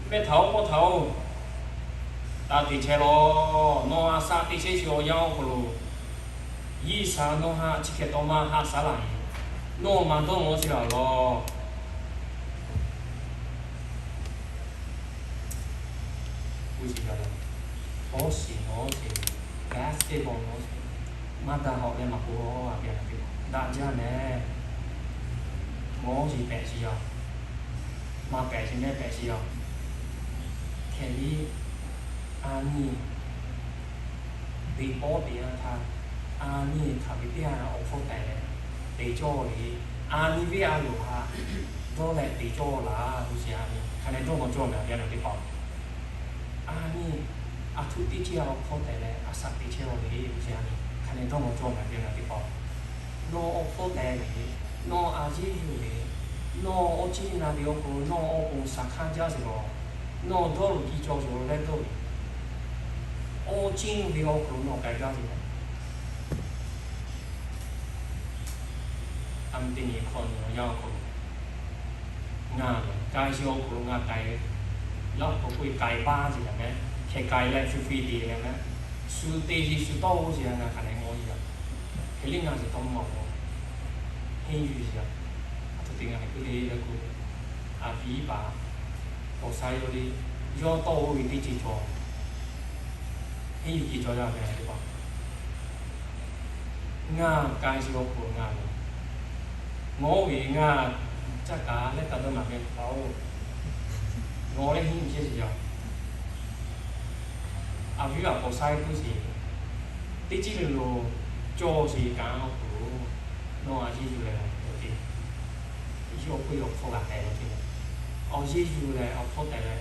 mehˇ htaꞈ-oˬ, k'oˆ htaꞈ-oˬ, taˇ te chehˇ lawˬ. Nawˬ a shaꞈ teꞈ chehˇ sheˍ awˬ yanˇ awˬ hk'aw lo, G'uiˬsha nawˬ haꞈ chi hk'e taw maˇ haꞈ shaˉ laˇ ve, nawˬ maˇ dawˇ nawˬ chi laˬ lawˬ. Bawˇ shiˍ mawˇ shiˍ, basketball mawˇ shiˍ, maˇ daꞈ hawꞈ leh maˇ k'oˆ, a viˉ na teˇ hpaˍ daꞈ jaˇ mehˍ. Mawˇ shiˍ pehꞈ shiˍ yaˇ, maˇ pehꞈ shiˍ mehˍ pehꞈ shiˍ yaˇ. Hk'e liˇ a nyi beˬ pawˆ teꞈ yanˇ htaˇ, a nyi hk'aˬ ve teˇ yanˇ awˬ hpfuhˇ tehꞈ leh te cawˇ ve, a nyi venˇ a loˍ htaꞈ dawˇ leh te cawˇ laˇ ve, hk'a leh dawˇ maw cawˇ mehˍ, a viˉ na teˇ hpaˍ. A nyi a htoꞈ teˇ ceuˬ awˬ hpfuhˇ tehꞈ leh a shaꞈ teꞈ chehˇ ve, hk'a leh dawˇ maw cawˇ mehˍ, a viˉ na teˇ hpaˍ. Nawˬ awˬ hpfuhˇ tehꞈ ve, nawˬ a yeˇ ve, nawˬ awˬ ceuˬ na ve awˬ hk'aw lo nawˬ awˬ pon shaˍ hkanˇ jaˇ sheˍ lawˬ. Nawˬ dawˇ loꞈ kiˇ cawˬ sheˍ lawˬ leh dawˇ ve, Awˇ ciˉ ve awˬ hk'aw lo nawˬ k'ai gaˇ ve lehˬ, a mvuhˇ teˇ nyi hkawꞈ nyi awˬ yanˇ awˬ hk'aw lo, ngaˬ lehˬ k'ai sheˍ awˬ hk'aw lo ngaˬ k'ai, laˇ awˬ hk'aw lo k'oˆ ve k'ai baˇ sheˍ yaˇ meh, hk'e k'ai leh shu hkui te leh meh, shu te sheˍ shu tawˇ oˇ sheˍ yaˇ ngaˬ hk'aˬ lehˬ ngawˬ yaˇ. Hk'e liˇ ngaˬ sheˍ tawˇ mawˬ henˇ yuˬ sheˍ yaˇ. A htoꞈ te ngaˬ hk'e k'oˆ le leh k'o, a viˉ paˍ k'awꞈ sha yawˇ le, yawˇ tawˇ oˇ ve teˇ ceuˬ cawˬ. Henˇ yuˬ ceuˬ cawˬ yaˇ ve teˇ hpaˍ, ngaˬ k'ai sheˍ awˬ hk'aw lo ngaˬ lehˬ, ngawˬ oˇ ve ngaˬ caˇ kaˍ leh kaꞈ dawˇ naˍ ve paˍ-oˬ, nawˬ lehˬ henˇ yuˬ chehˇ sheˍ yaˇ. A viˉ paˍ k'awꞈ sha k'oˆ sheˍ, teˇ ceuˬ le lo cawˬ sheˍ kaꞈ awˬ hk'aw lo, nawˬ a yeˇ yuˬ leh awˬ te, yawˇ k'oˆ ve awˬ hpfuhˇ g'a tehꞈ laˇ ce. Awˬ yeˇ yuˬ leh awˬ hpfuhˇ tehꞈ leh,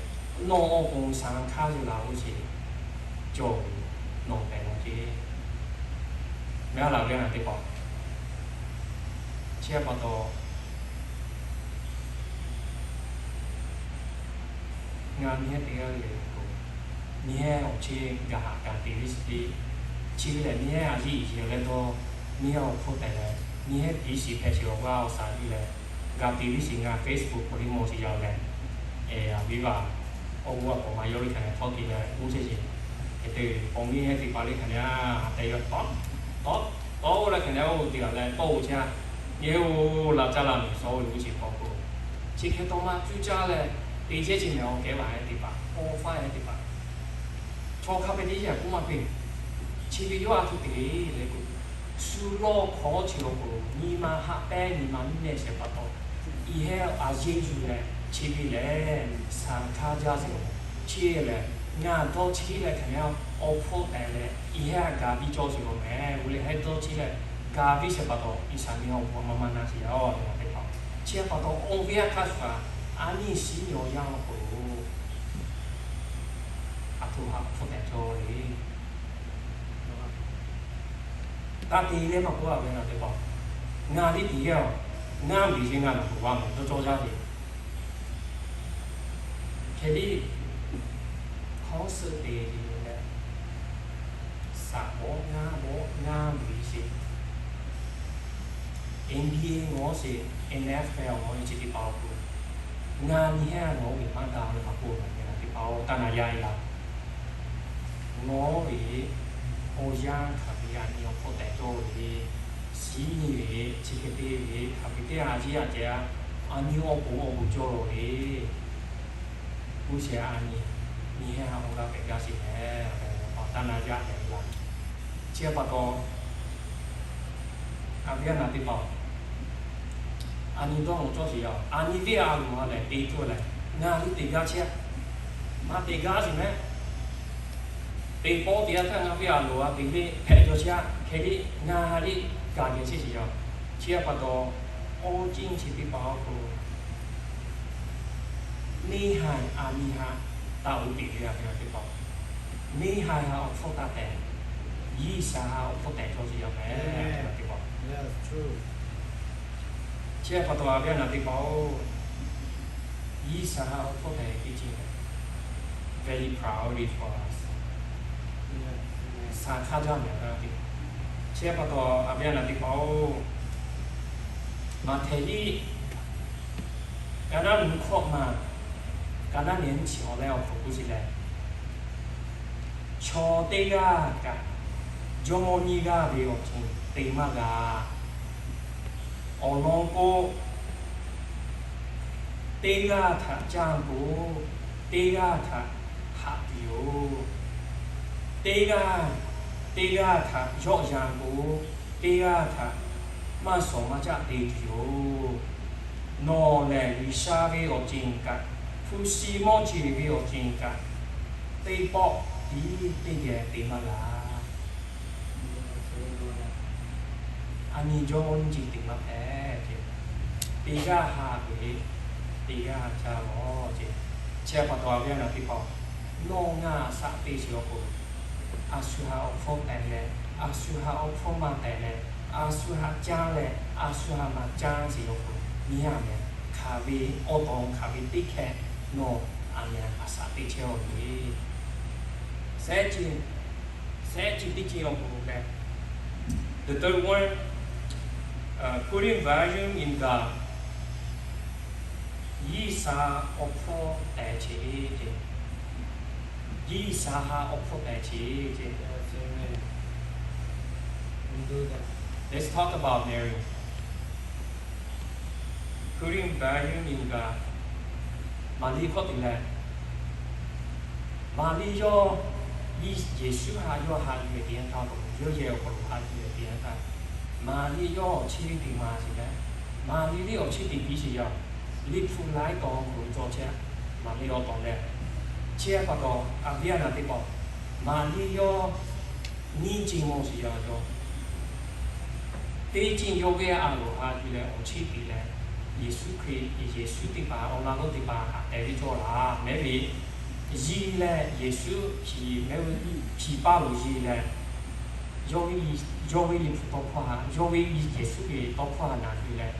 nawˬ awˬ pon shaˍ hkanˇ yuˬ laˇ oˇ sheˍ, cawˬ ve nawˬ tehꞈ laˇ ce. Mehˉ laˬ ve ngaˬ teˇ hpaˍ, chi hk'e pa taw, ngaˬ nyi hehˉ te g'aˇ le k'o, nyi hehˉ awˬ chehˇ gaˬ haꞈ gaˬ te ve shiˍ te. Chi ve lehˬ nyi hehˉ a yeˇ iˉ yeˬ leh dawˇ, nyi hehˉ awˬ hpfuhˇ tehꞈ leh, nyi hehˉ tiˉ shiˍ hpehꞈ sheˍ awˬ g'aˇ awˬ saˍ yuˬ leh, gaˬ te ve shiˍ ngaˬ Facebook k'awꞈ le mawˬ sheˍ yaˇ leh, a viˉ paˍ awˬ g'uˇ a k'awꞈ ma yawˇ le hk'aˬ hk'e htawˇ te leh k'oˆ chehˇ sheˍ. Hk'e te ve awˬ nyi hehˉ teˇ hpaˍ le hk'aˬ hk'e a te yaˇ tawˆ tawˆ tawˆ oˇ leh hk'aˬ hk'e oˇ te g'a leh tawˆ oˇ chehˇ a. Yehˬ oˇ laꞈ caˇ laꞈ miˬ suh oˇ ve g'uˇ chi hk'aw k'o, chi hk'e taw maˇ cuˇ caˇ leh te chehˇ chi mehˬ awˬ kehˉ vaˬ hehˉ teˇ hpaˍ, awˬ faˉ hehˉ teˇ hpaˍ, chaw hk'a hpehꞈ teˇ yaˇ k'oˆ maˇ peˇ. Chi ve yawˇ a htoꞈ te le k'o, shu lawˇ hkawˉ chi awˬ hk'aw lo nyi ma haꞈ pehnˇ nyi ma mvuhˇ nehˇ shehˍ pa taw, iˉ hehˉ a yeˇ yuˬ leh chi ve lehˬ shaˍ hkanˇ jaˇ sheˍ. Chi lehˬ ngaˬ dawˇ cheˇ leh hk'aˬ hk'e awˬ hpfuhˇ tehꞈ leh iˉ hehˉ gaˬ piˇ cawˇ sheˍ k'o mehˬ, oˇ leh hehˉ dawˇ cheˇ leh gaˬ piˇ shehˍ pa taw, Iˉsaˍ nyi awˬ pon maˇ maˇ na sheˍ yaˇ. Teˇ hpaˍ, chi hk'e pa taw awˬ viˉ a hk'aˇ shuˍ a, a nyi shiˉ nyi awˬ yanˇ awˬ hk'aw lo a htoꞈ ma hpfuhˇ tehꞈ cawˇ le. Taˇ te leh maˇ k'oˆ a ve ngaˬ teˇ hpaˍ, ngaˬ liˇ tiˉ geh a, ngaˇ miˬ sheˍ ngaˬ naˬ k'oˍ g'a mawˬ dawˇ cawˇ jaˇ ve. Hk'e liˇ hkawˉ suhˆ te ve leh, saˍ bawˆ ngaˇ bawˆ ngaˇ miˬ sheˍ, NBA ngawˬ sheˍ, NFL ngawˬ ve chi teˇ hpaˍ awˬ hk'aw lo, ngaˬ nyi hehˉ a nawˬ oˇ ve maˇ daꞈ ve maˇ k'oˆ ve ngaˬ teˇ hpaˍ-oˬ, taˇ na yaˇ e laˇ. Nawˬ ve awˬ yanˇ hk'aˬ ve a nyi awˬ hpfuhˇ tehꞈ cawˇ ve, shiˉ nyi ve, chi hk'e te ve hk'aˬ ve teˇ a ciˉ a ceh a, a nyi awˬ pon awˬ bon cawˇ ve, k'oˆ shehˍ a nyi, nyi hehˉ a awˬ g'aˇ pehꞈ gaˇ sheˍ mehˬ, awˬ taˇ na yaˇ mehˬ laˇ. Chi hk'e pa taw, a viˉ a naˬ teˇ hpaˍ-oˬ, a nyi dawˇ nawˬ cawˇ sheˍ yaˇ, a nyi teˇ a loˍ a lehˬ te tuˬ lehˬ, ngaˬ liˇ te gaˇ chehˇ a, maˇ te gaˇ sheˍ mehˬ. Teˇ pawˆ teˇ yanˇ htaˇ ngaˬ viˉ a loˍ a te liˇ hpehꞈ jaw chehˇ a, hk'e liˇ ngaˬ liˇ gaˬ geh chehˇ sheˍ yaˇ. Chi hk'e pa taw, awˬ ceˇ chi teˇ hpaˍ awˬ hk'aw lo neˇ haiˬ a nyi haꞈ taˍ uˍ teꞈ ve a ve a teˇ hpaˍ, neˇ haiˬ haꞈ awˬ hpfuhˇ taˇ tehꞈ, Yiˇsaˍ haꞈ awˬ hpfuhˇ tehꞈ cawˇ sheˍ yaˇ mehˬ. Chi hk'e pa taw a viˉ a naˬ teˇ hpaˍ-oˬ, Yiˇsaˍ haꞈ awˬ hpfuhˇ tehꞈ teˇ ceuˬ very proud for us. Shaˍ hkanˇ jaˇ mehˬ a ve. Chi hk'e pa taw a viˉ a naˬ teˇ hpaˍ-oˬ, Maꞈhtehˍ liˇ ka naˉ nyi hkawꞈ ma, ka naˉ nyi nyiˇ chi awˬ leh awˬ hk'aw k'oˆ sheˍ leh, chaw teˇ g'aˇ kaꞈ jawˇmawˇ nyiˇ g'aˇ ve awˬ ceuˬ te maˇ g'a. Awˬ lawn k'o, teˇ g'aˇ htaꞈ caˇ k'o, teˇ g'aˇ htaꞈ haꞈ tuˬ yoˬ. Teˇ g'aˇ, teˇ g'aˇ htaꞈ yawˆ yan k'o, teˇ g'aˇ htaꞈ maˇ shawˍ maˇ caˆ te tuˬ yoˬ. Nawˬ lehˬ G'uiˬsha ve awˬ ceuˬ kaꞈ, hpu shi mawˇ jeˬ ve awˬ ceuˬ kaꞈ, teˇ pawˆ tiˉ teˇ geh te maˇ g'a. A nyi jawˇmawˇ nyiˇ ceuˬ te maˇ hpehꞈ ce. Teˇ g'aˇ haꞈ ve, teˇ g'aˇ caˇ lawˬ ce. Chi hk'e pa taw a viˉ a naˬ teˇ hpaˍ, nawˬ ngaˬ a shaꞈ teꞈ sheˍ awˬ hk'aw lo, a shu haꞈ awˬ hpfuhˇ tehꞈ leh, a shu haꞈ awˬ hpfuhˇ maˇ tehꞈ leh, a shu haꞈ caˇ leh a shu haꞈ maˇ caˇ sheˍ awˬ hk'aw lo, nyi a mehˬ hk'aˬ ve awˬ taw hk'aˬ ve teˇ hkeh nawˬ a nyi a shaꞈ teꞈ chehˇ awˬ ve, sehˉ ce teˇ ceuˬ awˬ hk'aw lo leh, the third one, putting value in God. G'uiˬsha awˬ hpawˇ tehˬ che ce. G'uiˬsha awˬ hpawˇ tehˬ che ce. Let's talk about marriage. Putting value in God. Maˍriˆ hkawˇ te leh, Maˍriˆ yawˇ, Yeˍsuˆ htaꞈ yawˇ haꞈ yuˬ ve teˇ yanˇ htaˇ, yawˇ yehˬ awˬ hk'aw lo haꞈ yuˬ ve teˇ yanˇ htaˇ, Maˍriˆ yawˇ awˬ chehˇ ve teˇ maˬ sheˍ leh, Maˍriˆ lehˬ awˬ chehˇ teˇ piˇ sheˍ yaˇ, Liꞈ hpu laiˉ taw awˬ hk'aw lo cawˬ chehˇ. Maˍriˆ yawˇ tawˍ leh, chi pa taw, a viˉ a nyi teˇ hpaˍ, Maˍriˆ yawˇ nyiˇ ceuˬ mawˬ sheˍ yaˇ cawˬ. Teˇ ceuˬ yawˇ ve a loˍ haꞈ yuˬ leh awˬ chehˇ piˇ leh, Yeˍsuˆ Hkriꞈ, Yeˍsuˆ teˇ hpaˍ awˬ laꞈ g'awˇ teˇ hpaˍ haꞈ tehˬ ve cawˬ laˇ mehˍ ve, yiˇ leh Yeˍsuˆ hkiˬ mehˍ ve hkiˬ paˇ lo yiˇ leh, yawˇ ve, yawˇ ve Liꞈ hpu tawˇ hkawˇ htaꞈ, yawˇ ve Yeˍsuˆ ve tawˇ hkawˇ htaꞈ na yuˬ leh,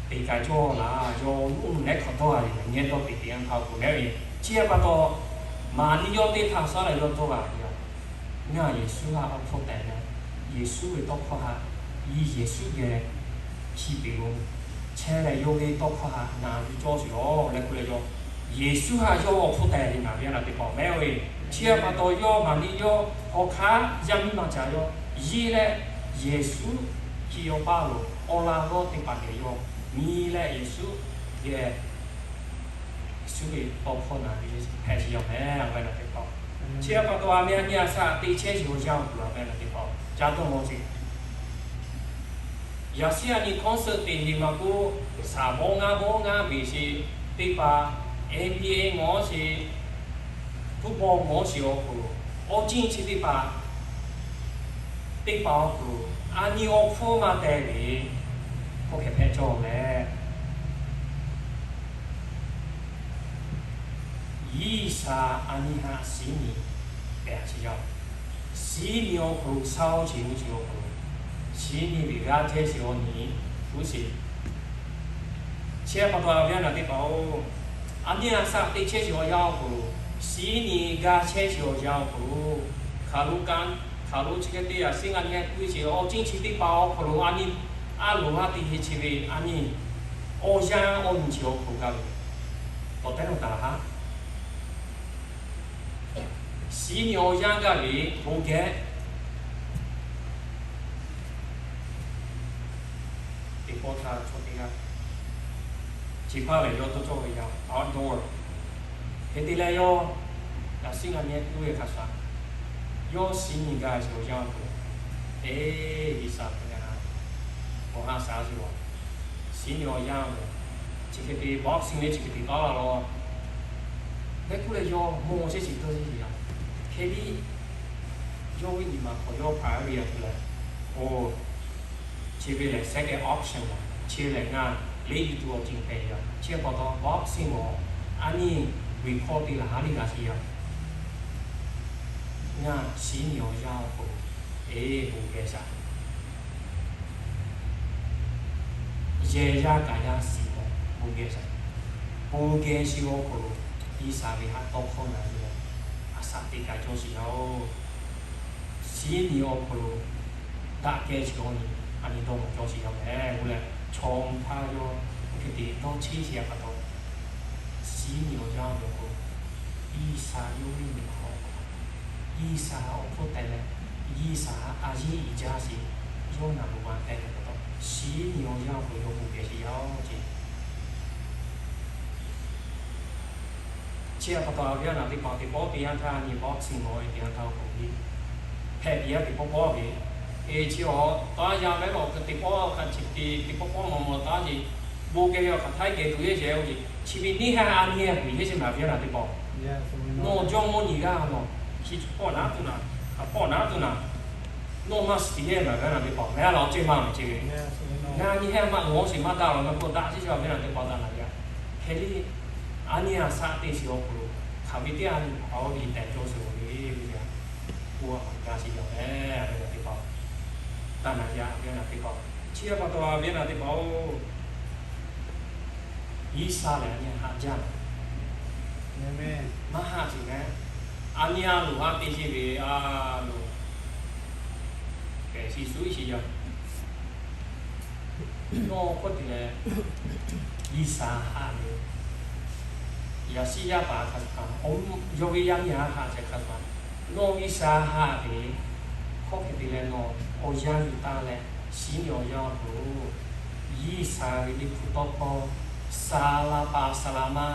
teꞈ k'ai cawˬ laˇ. Yawˇ oˇ mvuhˇ naw hk'aw dawˇ a ve nyi dawˇ teꞈ teˇ yanˇ htaˇ k'o leh ve, chi pa taw, Maˍriˆ yawˇ teˇ htaˇ shaˉ leh yawˇ dawˇ g'a ve yoˬ. Ngaˬ Yeˍsuˆ htaꞈ awˬ hpawˇ tehˬ leh, Yeˍsuˆ ve tawˇ hkawˇ htaꞈ, Yeˍsuˆ geh hkiˇ peˍ lo chehˇ leh, yawˇ ve tawˇ hkawˇ htaꞈ na yuˬ cawˇ sheˍ laˇ leh k'oˆ leh yawˇ, Yeˍsuˆ htaꞈ yawˇ awˬ hpawˇ tehˬ ve ngaˬ ve a nyi teˇ hpaˍ mehˍ ve. Chi pa taw yawˇ Maˍriˆ yawˇ awˬ hk'aˇ yaˇ miˇ ma ca yawˇ yiˇ leh, Yeˍsuˆ hkiˬ yawˇ paˇ lo awˬ laꞈ g'awˇ teˇ hpaˍ geh yawˇ nyi leh Yeˍsuˆ geh Yeˍsuˆ ve tawˇ hkawˇ na ve hpehꞈ sheˍ yaˇ mehˍ a ve a nyi teˇ hpaˍ. Chi pa taw a mehˍ a nyi a shaꞈ teꞈ chehˇ sheˍ awˬ yanˇ awˬ hk'aw lo a ve a nyi teˇ hpaˍ ca dawˇ mawˬ sheˍ. Yaꞈ shehˉ a nyi concert teˇ nyi ma k'o, shaˍ bawˆ ngaˇ bawˆ ngaˇ beˬ sheˍ, teˇ hpaˍ NBA ngawˬ sheˍ, football ngawˬ sheˍ awˬ hk'aw lo, awˬ ceuˬ chi teˇ hpaˍ, teˇ hpaˍ awˬ hk'aw lo a nyi awˬ hpfuhˇ maˇ teh ve k'oˆ hk'e hpehꞈ cawˬ leh, G'uiˬsha a nyi htaꞈ shiˍ nyi pehˬ a sheˍ yaˇ. Shiˍ nyi awˬ hk'aw lo shaˉ oˇ chi mvuhˇ chi awˬ hk'aw lo, shiˍ nyi ve g'aˇ chehˇ sheˍ awˬ nyi hpu sheˍ. Chi pa taw a ve a nyi teˇ hpaˍ-oˬ, a nyi a shaꞈ teꞈ chehˇ sheˍ awˬ yanˇ awˬ hk'aw lo, shiˍ nyi g'aˇ chehˇ sheˍ awˬ yanˇ awˬ hk'aw lo, hk'aˬ lo kaꞈ, hk'aˬ lo chi hk'e te yaꞈ shiˉ ngaˬ nyi a k'oˆ ve chi awˬ ceuˬ chi teˇ hpaˍ awˬ hk'aw lo a nyi, a loˍ haˉ te hk'e chi ve a nyi, awˬ yanˇ awˬ nyi chi awˬ hk'aw lo g'a ve, tawˍ tehˉ nawˬ taˍ laˬ haˉ. Shiˍ nyi awˬ yanˇ gaˇ ve bon geh teˇ pawˆ htaˇ chaw teˇ g'aˇ chi hpaˇ lehˬ yawˇ tawˇ cawˇ ve yaˇ outdoor hk'e te leh yawˇ, yaꞈ shiˉ ngaˬ nyi k'oˆ ve hk'a shuˍ, yawˇ shiˍ nyi g'a sheˍ awˬ yanˇ awˬ hk'aw lo, eˬ, G'uiˬsha hpu g'a na, awˬ ha sha sheˍ laˬ. Shiˍ nyi awˬ yanˇ awˬ hk'aw lo, chi hk'e te boxing leh chi hk'e te tawˆ la law. Leh k'oˆ leh yawˇ mawˬ chehˇ chi tawˇ sheˍ yaˇ. Hk'e liˇ yawˇ ve nyi ma hk'aw yawˇ hpaˍ ve yaˇ tuˬ leh, oˬ, chi ve lehˬ second option laˬ, chi lehˬ ngaˬ leh yuˬ tuˬ awˬ ceuˬ hpehꞈ yaˇ. Chi pa taw boxing awˬ a nyi ve hkawˇ te laˬ haˉ liˇ g'a sheˍ yaˇ. Ngaˬ shiˍ nyi awˬ yanˇ awˬ hk'aw lo, eˬ, bon geh shaˍ. Yehˬ yaˇ kaꞈ yaˇ shiˍ leh bon geh shaˍ. Bon geh shiˍ awˬ hk'aw lo, G'uiˬsha ve haˉ tawˇ hkawˇ na ve leh, a shaꞈ teꞈ k'ai cawˇ sheˍ yaˇ-oˬ. Shiˍ nyi awˬ hk'aw lo daꞈ kehˬ chi awˬ nyi, a nyi dawˇ mawˬ cawˇ sheˍ yaˇ mehˍ. Oˇ leh chaw htaˇ yawˇ hk'e te dawˇ cheˇ sheˍ yaˇ pa taw, shiˍ nyi awˬ yanˇ awˬ hk'aw lo, G'uiˬsha yawˇ ve nyi ma awˬ hk'aw lo, G'uiˬsha awˬ hpawˇ tehˬ leh, G'uiˬsha a yeˇ uiˍ jaˇ sheˍ, yawˇ naˬ lo ma hpehꞈ ve pa taw, shiˍ nyi awˬ yanˇ awˬ hk'aw lo yawˇ bon geh sheˍ yaˇ-oˬ ce. Chi pa taw a ve a nyi teˇ hpaˍ teˇ pawˆ teˇ yanˇ htaˇ nyi boxing lawˬ ve teˇ yanˇ htaˇ awˬ hk'aw lo hpehꞈ piˇ yaˇ teˇ pawˆ pawˆ ve, eˬ, chi awˬ taˇ yaˇ ve lawˬ teˇ pawˆ hk'a chi te teˇ pawˆ pawˆ mawˬ mawˬ taˉ ce. Bon geh ve awˬ hk'aˬ htaˇ geh tuˬ yeˇ sheˍ-oˬ ce. Chi ve neˇ haiˬ a nyi a puˬ yeˇ sheˍ maˍ ve a nyi teˇ hpaˍ, nawˬ jawˇmawˇ nyi g'aˇ nawˬ, chi pawˆ naˉ tuˬ naˍ, hk'a pawˆ naˉ tuˬ naˍ, nawˬ maˇ shiˍ yeˇ maˍ ve a nyi teˇ hpaˍ, mehˍ a laˬ ceˇ maˇ maˍ ce ve. Ngaˬ nyi haiˬ maˇ ngawˬ sheˍ maˇ daꞈ laˬ, maˇ k'oˆ daꞈ sheˍ ve a nyi teˇ hpaˍ daꞈ naˍ yaˇ. Hk'e liˇ a nyi a shaꞈ teꞈ sheˍ awˬ hk'aw lo, hk'aˬ ve teˇ a nyi hk'aˬ ve tehꞈ cawˇ sheˍ ve le, k'oˆ a ga sheˍ yaˇ mehˍ ve a nyi teˇ hpaˍ, daꞈ naˍ yaˇ ve a nyi teˇ hpaˍ. Chi pa taw a ve a nyi teˇ hpaˍ-oˬ, G'uiˬsha lehˬ a nyi haꞈ jaˇ. Maˇ haꞈ sheˍ mehˍ. A nyi a loˍ haˉ te sheˍ ve a loˍ, Yeˍsuˆ Hkriꞈ yaˇ, nawˬ hk'oˆ te leh G'uiˬsha haꞈ ve, yaꞈ shiˉ yaˇ paˍ hk'a shuˍ, yawˇ ve yaˇ miˇ haꞈ haꞈ chehˇ hk'a shuˍ, nawˬ G'uiˬsha haꞈ ve hk'aw hk'e te leh nawˬ awˬ yanˇ yuˬ taˍ leh, shiˉ nyi awˬ yanˇ awˬ hk'aw lo G'uiˬsha ve Liꞈhpu tawˇ hkawˇ, saˍ laˍ paˍ saˍ laˍ ma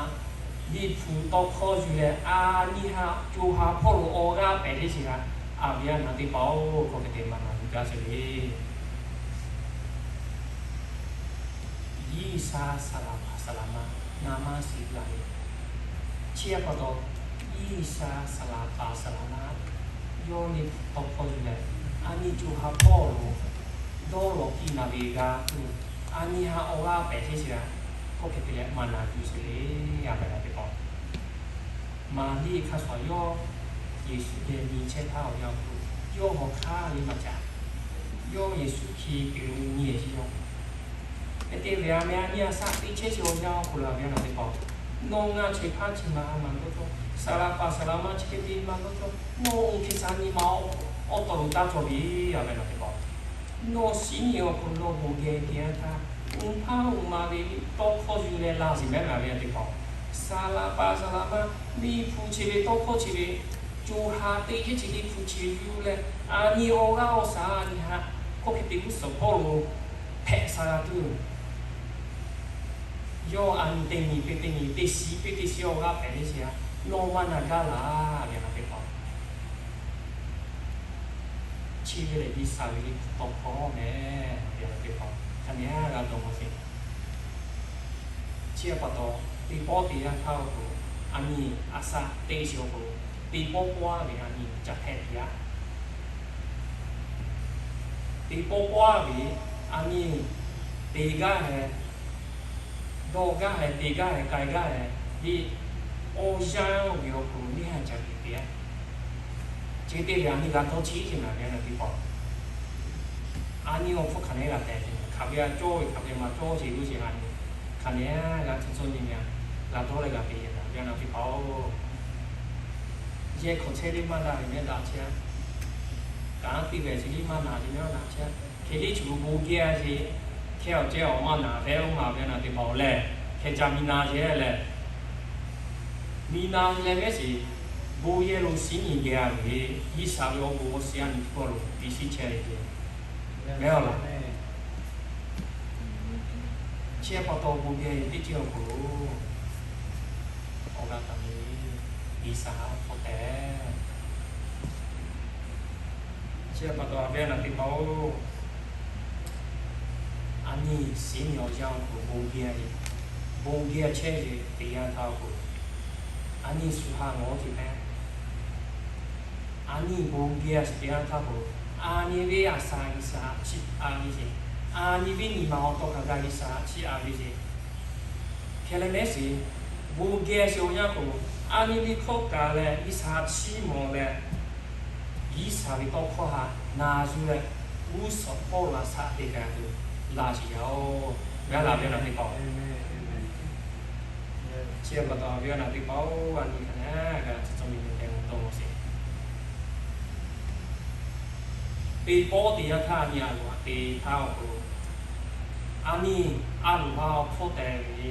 Liꞈhpu tawˇ hkawˇ yuˬ leh, a nyi haꞈ co ha hpawˇ lo awˬ g'aˇ pehˍ teˇ chi g'a, a viˉ a naˍ teˇ hpaˍ-oˬ, hk'aw hk'e te maˍ naˍ yuˬ gaˇ chehˇ ve. G'uiˬsha saˍ laˍ paˍ saˍ laˍ ma na maˇ shiˍ la ve, chi pa taw, G'uiˬsha saˍ laˍ paˍ saˍ laˍ ma yawˇ Liꞈhpu tawˇ hkawˇ yuˬ leh, a nyi co ha hpawˇ lo dawˇ lawˬ piˇ naˍ ve g'a tuˬ, a nyi haꞈ awˬ g'aˇ pehˍ teˇ chi g'a, hk'aw hk'e te leh maˍ naˍ yuˬ sheˍ le. A viˉ a naˍ teˇ hpaˍ, Maˍriˆ hk'a shuˍ yawˇ Yeˍsuˆ geh nyi chehˇ htaˇ awˬ yanˇ awˬ hk'aw lo, yawˇ hawˬ hk'aˇ ve maˇ caꞈ, yawˇ Yeˍsuˆ hk'e te ve nyi-e chi yawˇ. Hk'e te ve a meh a nyi a shaꞈ teꞈ chehˇ chi awˬ yanˇ awˬ hk'aw lo a viˉ a naˍ teˇ hpaˍ, nawˬ ngaˬ chehˇ hpaˇ chi ma maˍ dawˇ cawˇ, saˍ laˍ paˍ saˍ laˍ ma chi hk'e te maˍ dawˇ cawˇ, nawˬ oˇ hk'e sha nyi ma awˬ taw lo taˇ cawˬ ve, a viˉ a naˍ teˇ hpaˍ. Nawˬ shiˉ nyi awˬ hk'aw lo nawˬ bon geh te yanˇ htaˇ, uˇ hpaˇ uˇ ma ve tawˇ hkawˇ yuˬ leh la sheˍ mehˉ a viˉ a naˍ teˇ hpaˍ. Saˍ laˍ paˍ saˍ laˍ ma Liꞈhpu chi ve tawˇ hkawˇ chi ve co ha teˇ yehˉ chi Liꞈhpu chi yuˬ leh, a nyi awˬ g'aˇ awˬ shaˍ a nyi haꞈ hk'aw hk'e te g'uˇ suhˍ hpawˇ lo hpehꞈ sha g'a tuˬ, yawˇ a nyi teˇ nyi piˇ teˇ nyi, teˇ shiˍ piˇ teˇ shiˍ awˬ g'aˇ pehˍ teˇ chi g'a, nawˬ maˇ na gaˇ laˬ, a viˉ a naˍ teˇ hpaˍ. Chi ve lehˬ G'uiˬsha ve Liꞈhpu tawˇ hkawˇ mehˉ, a viˉ a naˍ teˇ hpaˍ. Hk'a nyi g'a dawˇ maw sheˍ. Chi pa taw, teˇ pawˆ teˇ yanˇ htaˇ awˬ hk'aw lo, a nyi a shaꞈ teꞈ chi awˬ hk'aw lo, teˇ pawˆ pawˆ ve a nyi ca hpehꞈ piˇ a. Teˇ pawˆ pawˆ ve a nyi te gaˇ heh, dawˇ gaˇ heh, te gaˇ heh, k'ai gaˇ heh, ve awˬ yanˇ ve awˬ hk'aw lo neˇ haiˬ ca piˇ piˇ a. Chi teˇ ve a nyi g'a tawˇ chi teˇ naˍ ve a naˍ teˇ hpaˍ, a nyi awˬ hpfuhˇ hk'aˬ nehˉ g'a tehꞈ ve, hk'aˬ ve a cawˇ ve hk'aˬ ve maˍ cawˇ sheˍ g'uˇ sheˍ a nyi, hk'aˬ nehˉ g'a tcuh tcuh nyi ve, g'a dawˇ leh g'a te ve a naˍ teˇ hpaˍ-oˬ, yehˬ hk'awꞈ chehˇ teˇ maˇ daꞈ ve mehˉ daꞈ chehˇ a. Kanˉ te ve chi teˇ maˇ naˍ ve mehˉ daꞈ chehˇ a. Hk'e liˇ chi bon geh a sheˍ, hkehˇ awˬ cehˇ awˬ maˇ naˍ ve oˇ ma ve a naˍ teˇ hpaˍ-oˬ lehˬ, hkehˇ ca mi na sheˍ lehˬ, mi na leh mehˉ sheˍ, bon yehˬ lo shiˉ nyi geh a ve, G'uiˬsha ve awˬ bon awˬ shiˍ a nyi hk'aw lo piˇ shiˉ chehˇ ve mehˉ-oˬ laˬ. Chi pa taw bon geh teˇ ceuˬ awˬ hk'aw lo awˬ g'aˇ taˍ ve G'uiˬsha awˬ hk'aw tehꞈ. Chi pa taw a viˉ a naˍ teˇ hpaˍ-oˬ, a nyi shiˉ nyi awˬ yanˇ awˬ hk'aw lo bon geh ve, bon geh chehˇ ve teˇ yanˇ htaˇ awˬ hk'aw lo, a nyi shu ha ngawˬ teˇ hpaˍ, a nyi bon geh a shiˍ teˇ yanˇ htaˇ awˬ hk'aw lo, a nyi ve a shaꞈ G'uiˬsha chiˇ a ve sheˍ, a nyi ve nyi ma awˬ taw hk'a gaˇ G'uiˬsha chiˇ a ve sheˍ. Hkeh leh mehˉ sheˍ, bon geh sheˍ awˬ yanˇ k'o, a nyi ve hkawˇ kaꞈ leh G'uiˬsha chiˇ mawˬ leh, G'uiˬsha ve tawˇ hkawˇ haꞈ na zuh leh, g'uˇ suhˍ hpawˇ lo a shaꞈ teꞈ kaꞈ tuˬ laˇ sheˍ yaˇ-oˬ, g'a laˬ ve a naˍ teˇ hpaˍ-oˬ. Chi pa taw a viˉ a naˍ teˇ hpaˍ-oˬ, a nyi hk'a nehˉ g'a tcuh tcuh mi mi te dawˇ maw sheˍ. Teˇ pawˆ teˇ yanˇ htaˇ a nyi a loˍ haꞈ te htaˇ awˬ hk'aw lo, a nyi a loˍ haꞈ awˬ hpfuhˇ teh ve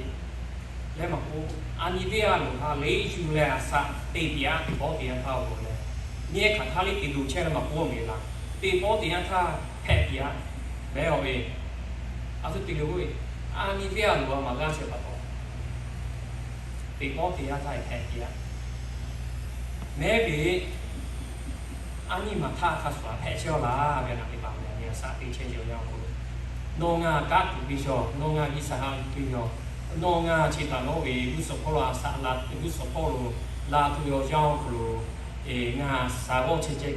leh maˇ k'oˆ, a nyi venˇ a loˍ haꞈ leꞈ yuˬ leh a shaꞈ teꞈ piˇ a. Teˇ pawˆ teˇ yanˇ htaˇ awˬ hk'aw lo leh, nyi hk'aˬ htaˇ liˇ te luˬ chehˇ leh maˇ k'oˆ ve laˇ. Teˇ pawˆ teˇ yanˇ htaˇ hpehꞈ piˇ a. Mehˉ-oˬ ve, a shu te le k'oˆ ve, a nyi venˇ a loˍ haꞈ maˇ g'aˇ shehˍ pa taw, teˇ pawˆ teˇ yanˇ htaˇ hpehꞈ piˇ a. Mehˉ ve, a nyi maˇ htaˇ hk'a shuˍ hpehꞈ chehˇ-oˆ laˇ ve a naˍ teˇ hpaˍ, a nyi a shaꞈ teꞈ chehˇ ve awˬ yanˇ awˬ hk'aw lo, nawˬ ngaˬ kanˉ tuˬ piˇ shawˍ, nawˬ ngaˬ G'uiˬsha haꞈ yuˬ piˇ shawˍ, nawˬ ngaˬ chi htaꞈ nawˉ ve g'uˇ suhˍ hpawˇ lo a shaꞈ la, g'uˇ suhˍ hpawˇ lo la tuˬ ve awˬ yanˇ awˬ hk'aw lo, ngaˬ shaˍ g'awˇ chehˇ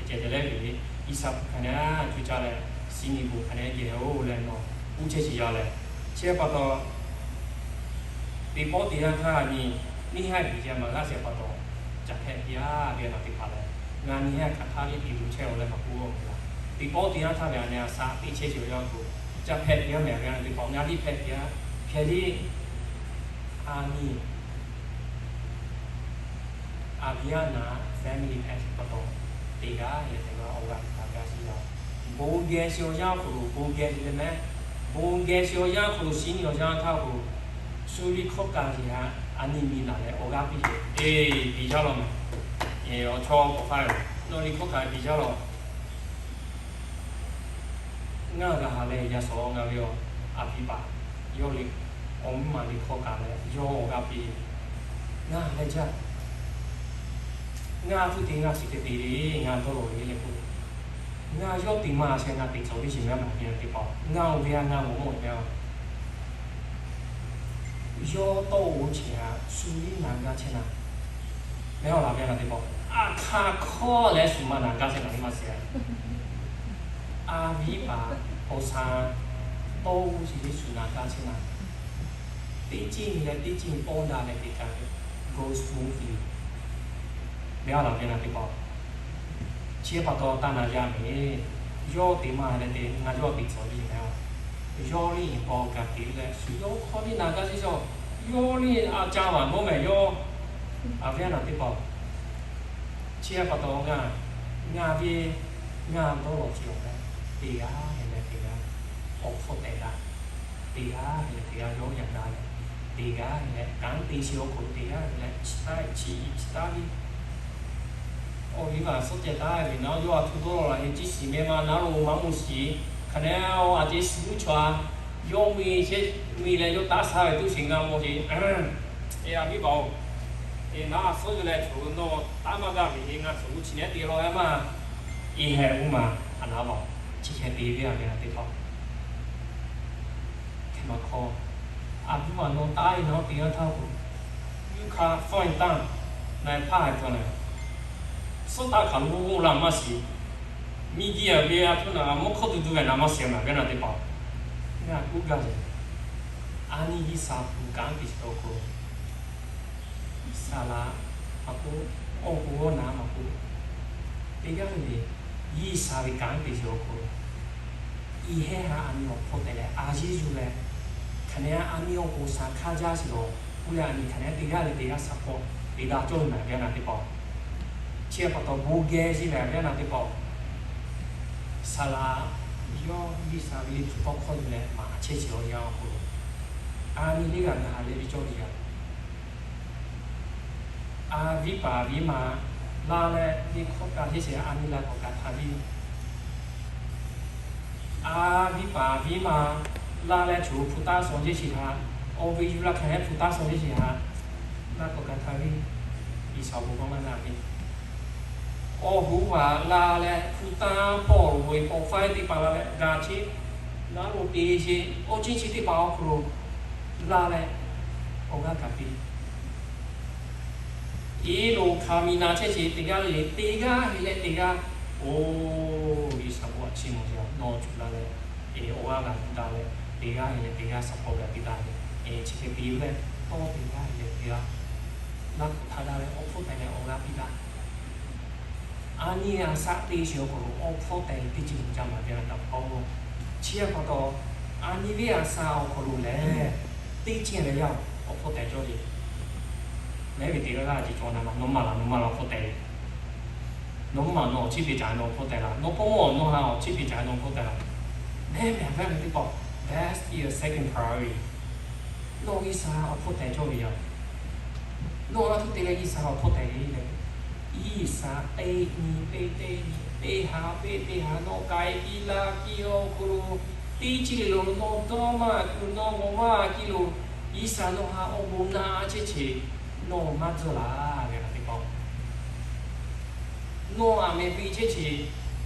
chehˇ leh ve, G'uiˬsha hpu hk'a nehˉ cuˇ caˇ leh, shiˉ nyi bon hk'a nehˉ geh-oˬ leh nawˬ uˉ chehˇ sheˍ yaˇ leh, chi pa taw teˇ pawˆ teˇ yanˇ htaˇ a nyi, neˇ haiˬ biˬ yaˇ maˇ g'aˇ shehˍ pa taw, ca hpehꞈ piˇ a ve a naˍ teˇ hpaˍ leh, ngaˬ nyi hehˉ hk'aˬ htaˇ liˇ te luˬ chehˇ-oˆ leh maˇ k'oˆ-oˆ ve laˇ. Teˇ pawˆ teˇ yanˇ htaˇ ve a nyi a shaꞈ teꞈ chehˇ ve awˬ yanˇ awˬ hk'aw lo, ca hpehꞈ piˇ a mehˉ ve a naˍ teˇ hpaˍ, ngaˬ liˇ hpehꞈ piˇ a. Hkeh liˇ a nyi a viˉ a naˍ family pa taw, teˇ g'aˇ leh teˇ g'aˇ awˬ g'aˇ htaꞈ g'a shiˍ yaˇ-oˬ. Bon geh chi awˬ yanˇ awˬ hk'aw lo, bon geh chi leh mehˉ, bon geh chi awˬ yanˇ awˬ hk'aw lo shiˉ nyi awˬ yanˇ htaˇ k'o, shu liˇ hkawˇ kaꞈ yeˬ ha a nyi miˬ laˬ leh awˬ g'aˇ piˇ yeˬ. Eˬ, piˇ jaˇ lawˬ mehˬ. Eˬ, awˬ chawˇ k'awꞈ hk'aˇ yoˬ. Nawˬ liˇ hkawˇ kaꞈ piˇ jaˇ lawˬ. Ngaˬ g'a ha leh yaꞈ shawˍ ngaˬ ve awˬ a piˇ paˍ yawˇ liˇ awˬ mvuhˇ maˬ liˇ hkawˇ kaꞈ leh yawˇ awˬ g'aˇ piˇ. Ngaˬ leh jaˇ. Ngaˬ tuˬ te ngaˬ chi hk'e te le, ngaˬ dawˇ lawˬ le leh k'o, ngaˬ yawˇ te maˇ sheh ngaˬ te cawˬ ve shiˍ mehˉ maˬ ve teˇ hpaˍ, ngaˬ oˬ ve a ngaˬ g'awˬ mawˇ ve a. Yawˇ tawˇ oˬ chi htaꞈ shu liˇ naˍ gaˇ chehˇ naˍ. Mehˉ awˬ laˬ ve a naˍ teˇ hpaˍ, a hk'aˇ hkawˇ leh shu maˇ naˍ gaˇ chehˇ naˍ ve maˇ shiˍ. A viˉ paˍ awˬ shaˍ tawˇ oˬ chi ve shu naˍ gaˇ chehˇ naˍ. Teˇ ceuˬ leh teˇ ceuˬ pawˇ daꞈ leh te kaꞈ ve ghost movie. Mehˉ awˬ laˬ ve a naˍ teˇ hpaˍ, chi pa taw taˇ na yaˇ mehˍ. Yawˇ te maˇ leh te, ngaˬ yawˇ te cawˬ ve mehˉ a. Yawˇ liˇ paw kaꞈ te leh shu yawˇ hkawˇ liˇ naˍ gaˇ chehˇ chaw, yawˇ liˇ a ca maˍ mawˇ mehˍ yawˇ. A viˉ a naˍ teˇ hpaˍ, chi pa taw ngaˬ, ngaˬ ve, ngaˬ dawˇ lawˬ chi awˬ leh, teˇ g'aˇ heˆ leh teˇ g'aˇ awˬ hpfuhˇ tehꞈ daꞈ. Teˇ g'aˇ heˆ leh teˇ g'aˇ yawˇ yaꞈ daꞈ leh, teˇ g'aˇ heˆ leh kanˉ te chi awˬ hk'aw lo teˇ g'aˇ heˆ leh chi taˇ chi chi taˇ ve awˬ viˉ maˬ suhˉ ceh taˍ ve naˉ, yawˇ a htoꞈ dawˇ lawˬ la ve ciˉ shiˍ mehˉ maˇ naˉ lo maˇ mvuhˇ shiˍ. Hk'aˬ nehˉ a ce suhˉ chaw a, yawˇ mvuhˇ chehˇ mvuhˇ leh yawˇ taˇ shaˉ ve tuˇ shiˍ ngaˬ mawˬ ce. Eˬ, a viˉ paˍ-oˬ, eˬ, naˉ a suhˉ ve leh chaw nawˬ taˇ maˇ gaˇ ve, ngaˬ chaw g'uˇ chi nehˉ te law yaˇ maˇ. Eˬ, heh g'uˇ maˬ a naˉ vaˬ, chi hk'e te ve a ve a teˇ hpaˍ hk'e maˇ hkawˇ. A viˉ maˬ nawˬ taˇ e naˉ te g'aˇ htaˇ k'o, yuˇ hk'a fawˇ e taˇ na e hpaˇ e htaˇ na, suhˉ taˇ hk'aˬ lo g'oˇ laˇ maˇ shiˍ. Miˬ guiˬ a ve a htoꞈ na mvuhˇ hkawˇ tuˬ tuˬ ve naˍ maˇ shiˍ a naˍ ve a naˍ teˇ hpaˍ, ngaˬ k'oˆ gaˇ ve, a nyi G'uiˬsha hpu kanˉ te shiˍ awˬ hk'aw lo, G'uiˬsha laꞈ a k'oˆ, awˬ k'o g'awˇ naˍ maˇ k'oˆ, teˇ g'aˇ le le, G'uiˬsha ve kanˉ te shiˍ awˬ hk'aw lo, iˉ hehˉ ha a nyi awˬ hpfuhˇ tehꞈ leh a yeˇ yuˬ leh, hk'aˬ nehˉ a nyi awˬ k'o shaˍ hkaˇ jaˇ shiˍ lawˬ k'oˆ leh a nyi hk'aˬ nehˉ teˇ g'aˇ le teˇ g'aˇ shaˍ hk'awꞈ te daꞈ cawˇ ve naˍ ve a naˍ teˇ hpaˍ, chi pa taw bon geh shiˍ leh ve a naˍ teˇ hpaˍ, G'uiˬsha laꞈ yawˇ G'uiˬsha ve liꞈ hpu tawˇ hkawˇ yuˬ leh maˍ chehˇ shiˍ awˬ yanˇ awˬ hk'aw lo, a nyi teˇ g'aˇ g'a ha leh ve cawˇ ve yaˇ, a viˉ paˍ viˉ ma laˇ leh ve hkawˇ kaꞈ chehˇ shiˍ a nyi laˇ k'awꞈ kaꞈ htaꞈ viˉ A viˉ paˍ viˉ ma laˇ leh choˬ hpu taˇ suh jeˇ shiˍ haꞈ, awˬ ve yuˬ laˇ hk'aˬ hehˉ hpu taˇ suh jeˇ shiˍ haꞈ, laˇ k'awꞈ kaꞈ htaꞈ viˉ G'uiˬsha bon maˇ maˇ na ve, awˬ hoˉ paˍ laˇ leh hpu taˇ pawˆ loˬ ve awˬ faiˉ teˇ hpaˍ laˇ leh gaˬ cheˇ, naˉ lo te sheˍ, awˬ ceˇ chi teˇ hpaˍ awˬ hk'aw lo laˇ leh awˬ g'aˇ kaꞈ piˇ. Iˉ lo hk'a mi na chehˇ sheˍ teˇ g'aˇ le le, teˇ g'aˇ heˆ leh teˇ g'aˇ, oˬ, G'uiˬsha bon aꞈ chiˇ mvuh yaˇ nawˬ cuˬ la leh, awˬ g'aˇ g'a piˇ taˍ leh, teˇ g'aˇ heˆ leh teˇ g'aˇ shaˍ hk'awꞈ g'a piˇ taˍ ve, chi hk'e te leh, tawˇ teˇ g'aˇ heˆ leh teˇ g'aˇ laˇ k'awꞈ htaˇ daꞈ leh awˬ hpfuhˇ tehˬ leh awˬ g'aˇ piˇ taˍ. A nyi a shaꞈ te shiˍ awˬ hk'aw lo awˬ hpfuhˇ tehˬ teˇ ceuˬ lo ca maˍ ve a taꞈ hpawˇ, chi pa taw, a nyi ve a shaꞈ awˬ hk'aw lo lehˬ, teˇ ceuˬ leh yaˇ awˬ hpfuhˇ tehˬ cawˇ ve, lehˬ ve teˇ g'aˇ g'aˇ ce cawˬ na ma, nawˬ maˇ laˬ nawˬ maˇ laˬ awˬ hpfuhˇ tehˬ ve, nawˬ maˇ nawˬ awˬ chiˇ te caˍ nawˬ awˬ hpfuhˇ tehˬ laˇ, nawˬ hpawˇ mawˇ nawˬ ha awˬ chiˇ te caˍ nawˬ awˬ hpfuhˇ tehˬ laˇ, lehˬ ve a ve teˇ pawˆ, that's your second priority. Nawˬ G'uiˬsha awˬ hpfuhˇ tehˬ cawˇ ve yoˬ. Nawˬ a htoꞈ te leh G'uiˬsha awˬ hpfuhˇ tehˬ ve le. G'uiˬsha teˇ nyi teˇ teˇ nyi, teˇ ha teˇ teˇ ha, nawˬ k'ai piˇ laˇ piˇ awˬ hk'aw lo, teˇ ceuˬ le lo nawˬ dawˇ maˇ tuˬ nawˬ g'awˬ maˇ piˇ lo, G'uiˬsha nawˬ ha awˬ bon naꞈ chehˇ che, nawˬ maˇ tzuhˇ laˇ ve a teˇ pawˆ. Nawˬ aˬ meh piˇ chehˇ che,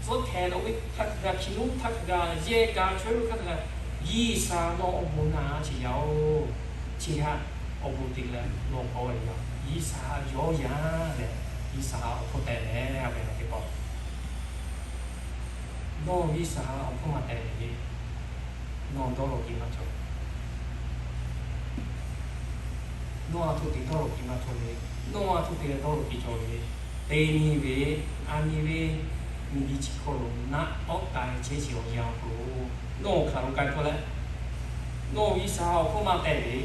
tcuhˉ hpehꞈ la ve htaˇ hk'a gaˬ, hkiˬ nuˇ htaˇ hk'a gaˬ, yehˬ kaꞈ chaweh lo htaˇ hk'a gaˬ, G'uiˬsha nawˬ awˬ bon naꞈ chehˇ yaˇ-oˬ. Chi htaꞈ awˬ bon te leh nawˬ k'awꞈ ve yoˬ. G'uiˬsha yawˇ yanˇ lehˬ, G'uiˬsha awˬ hpfuhˇ tehˬ leh a ve a teˇ pawˆ, nawˬ G'uiˬsha awˬ hpfuhˇ maˇ tehˬ ve, nawˬ dawˇ lawˬ kiˇ maˇ cawˬ. Nawˬ a htoꞈ te dawˇ lawˬ kiˇ maˇ cawˬ ve, nawˬ a htoꞈ te leh dawˇ lawˬ kiˇ cawˬ ve, teˇ nyi ve, a nyi ve, miˬguiˬ chi hk'aw lo naˆ tawˆ k'ai chehˇ chi awˬ yanˇ awˬ hk'aw lo, nawˬ hk'aˬ lo k'ai hpawˇ leh, nawˬ G'uiˬsha awˬ hpfuhˇ maˇ tehˬ ve,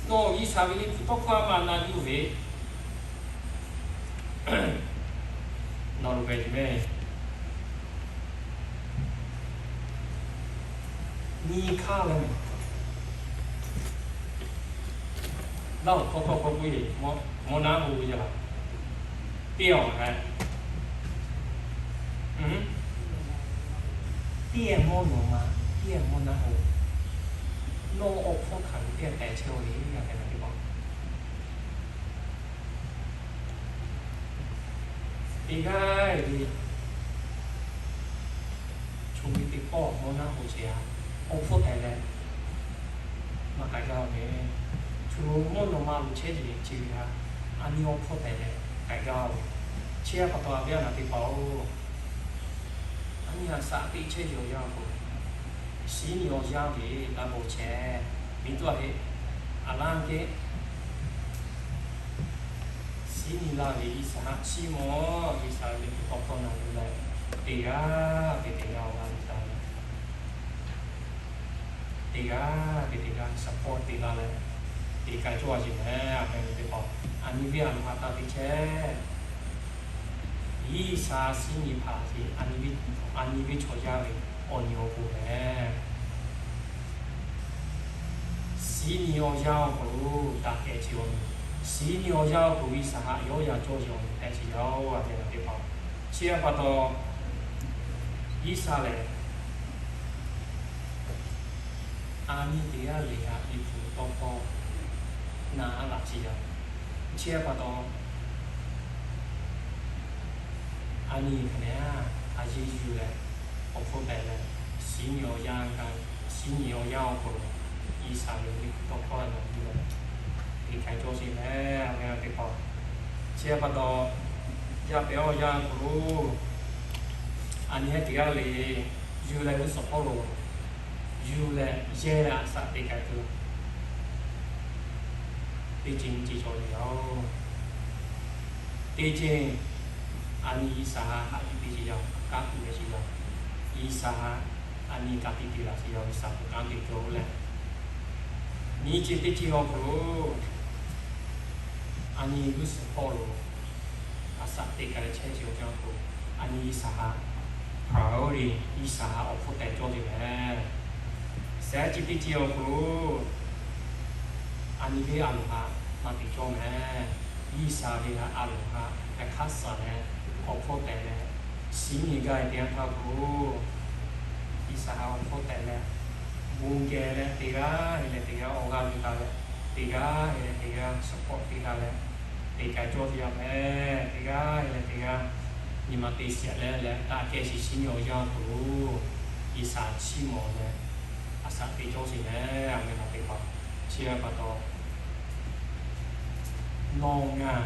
nawˬ G'uiˬsha ve liꞈ hpu tawˇ hkawˇ maˇ na yuˬ ve, nawˬ lo ve mehˬ Nyi hkaˇ leh, naˆ hoꞈ hkawˇ hkawˇ hkawˇ k'oˆ ve, mawˇ naˆ hoꞈ ve yaˇ laˬ, teˇ awˬ hk'e, တရက်မွၢ်နွံမး, တရက်မွၢ်နွံ, nawˬ awˬ hpfuhˇ hkanˍ ve teˇ g'aˇ tehꞈ chehˇ ve, a hpehꞈ la teˇ hpaˍ. Teˇ g'aˇ ve, chaw ve teˇ pawˆ mawˇ naˆ hoꞈ chehˇ a, awˬ hpfuhˇ tehˬ leh maˇ k'ai gaˇ ve. Chaw mawˇ nawˬ ma loˍ chehˇ ve chi ve htaꞈ a nyi awˬ hpfuhˇ tehˬ leh k'ai gaˇ ve. Chi pa taw a viˉ a nyi teˇ hpaˍ-oˬ, a nyi a shaꞈ teꞈ chehˇ ve awˬ yanˇ k'o, shiˉ nyi awˬ yanˇ ve taˇ bon chehˇ. Miˬ tuˆ a heˆ, a laˇ kehˉ shiˉ nyi laˇ ve G'uiˬsha haꞈ chiˇ mvuh, G'uiˬsha ve liꞈ hpu tawˇ hkawˇ na yuˬ leh, teˇ g'aˇ ve teˇ g'aˇ awˬ g'aˇ ve taˍ ve, teˇ g'aˇ ve teˇ g'aˇ support te laˇ leh, te k'ai cawˇ a yeˬ meh, a meh ve teˇ hpaˍ, a nyi ve a loˍ haꞈ taˇ te chehˇ. G'uiˬsha shiˉ nyi hpaˍ ve, a nyi ve chaw yaˇ ve awˬ nyi awˬ pon meh. Shiˉ nyi awˬ yanˇ awˬ hk'aw lo daꞈ kehˬ chi awˬ nyi, shiˉ nyi awˬ yanˇ awˬ hk'aw lo G'uiˬsha haꞈ yawˇ yaˇ cawˇ ve awˬ nyi tehꞈ chi yaˇ-oˬ, a ve teˇ hpaˍ. Chi pa taw, G'uiˬsha lehˬ a nyi teˇ g'aˇ le a liꞈ hpu tawˇ hkawˇ na a laꞈ chi yaˇ. Chi pa taw, a nyi hk'aˬ nehˬ a yeˇ yuˬ leh, awˬ hpfuhˇ tehˬ leh, shiˉ nyi awˬ yanˇ, shiˉ nyi awˬ yanˇ awˬ hk'aw lo G'uiˬsha ve liꞈ hpu tawˇ hkawˇ na yuˬ leh, te k'ai cawˇ sheˍ meh, a meh teˇ hpaˍ. Chi pa taw, yaˇ pehˍ awˬ yanˇ awˬ hk'aw lo a nyi teˇ g'aˇ le yuˬ leh g'uˇ suhˍ hpawˇ lo yuˬ leh yehˇ leh a shaꞈ teꞈ k'ai tuˬ teˇ ceuˬ nyi ceuˬ cawˬ ve yoˬ. Teˇ ceuˬ, a nyi G'uiˬsha haꞈ yuˬ teˇ ceuˬ yoˬ, kanˉ tuˬ ve ceuˬ yoˬ. G'uiˬsha a nyi ka tiꞈ te laˬ sheˍ yoˬ, G'uiˬsha hpu kanˉ te cawˇ leh, nyi ceuˬ teˇ ceuˬ awˬ hk'aw lo a nyi g'uˇ suhˍ hpawˇ lo a shaꞈ teꞈ k'ai leh chehˇ ceuˬ awˬ yanˇ k'o, a nyi G'uiˬsha haꞈ priority, G'uiˬsha haꞈ awˬ hpfuhˇ tehˬ cawˇ ve meh. Shehˍ ceuˬ teˇ ceuˬ awˬ hk'aw lo a nyi ve a loˍ haꞈ maˇ te cawˇ meh. G'uiˬsha ve haꞈ a loˍ haꞈ hk'aˬ hk'aˇ suh leh, awˬ hpfuhˇ tehˬ leh, shiˉ nyi gaˇ ve teˇ yanˇ htaˇ k'o, G'uiˬsha haꞈ awˬ hpfuhˇ tehˬ leh, bon geh leh teˇ g'aˇ heˆ leh teˇ g'aˇ awˬ g'aˇ yuˬ taˍ leh, teˇ g'aˇ heˆ leh teˇ g'aˇ support te taˍ leh, teˇ k'ai cawˇ sheˍ yaˇ meh. Teˇ g'aˇ heˆ leh teˇ g'aˇ nyi ma te shehˍ leh leh, daꞈ kehˬ shiˍ shiˉ nyi awˬ yanˇ awˬ hk'aw lo G'uiˬsha chiˇ mvuh leh, a shaꞈ teꞈ cawˇ sheˍ meh, a meh teˇ hpaˍ. Chi pa taw, nawˬ ngaˬ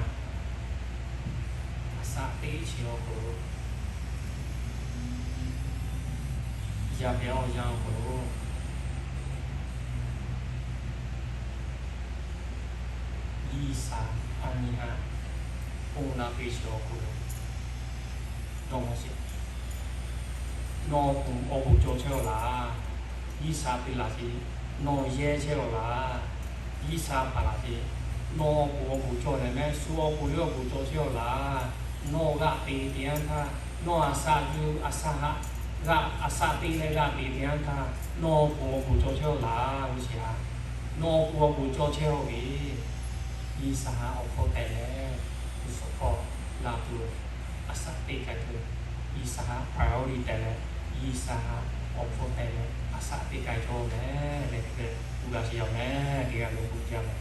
a shaꞈ teꞈ chi awˬ hk'aw lo, yaˇ pehˍ awˬ yanˇ awˬ hk'aw lo G'uiˬsha a nyi haꞈ ponˬ laˬ ve chi awˬ hk'aw lo, dawˇ mawˇ sheˍ. Nawˬ awˬ pon awˬ bon cawˬ chehˇ-oˬ laˬ. G'uiˬsha te laˬ sheˍ. Nawˬ yehˇ chehˇ-oˬ laˬ. G'uiˬsha hpaˍ laˬ sheˍ. Nawˬ awˬ pon awˬ bon cawˬ leh mehˆ shu awˬ pon yawˇ awˬ bon cawˬ chehˇ-oˬ laˬ. Nawˬ g'aꞈ te teˇ yanˇ htaˇ, nawˬ a shaꞈ yuˬ a shaꞈ haꞈ g'aꞈ, a shaꞈ te leh g'aꞈ te teˇ yanˇ htaˇ, nawˬ awˬ pon awˬ bon cawˬ chehˇ-oˬ laˬ ve sheˍ a. Nawˬ awˬ pon awˬ bon cawˬ chehˇ-oˬ ve, G'uiˬsha haꞈ awˬ hpfuhˇ tehˬ leh, g'uˇ suhˍ hpawˇ la tuˬ, a shaꞈ teꞈ k'ai tuˬ, G'uiˬsha haꞈ priority tehˬ leh, G'uiˬsha haꞈ awˬ hpfuhˇ tehˬ leh a shaꞈ teꞈ k'ai cawˇ meh leh, leh uˇ g'a sheˍ yaˇ meh, teˇ g'aˇ leh bon jaˇ meh.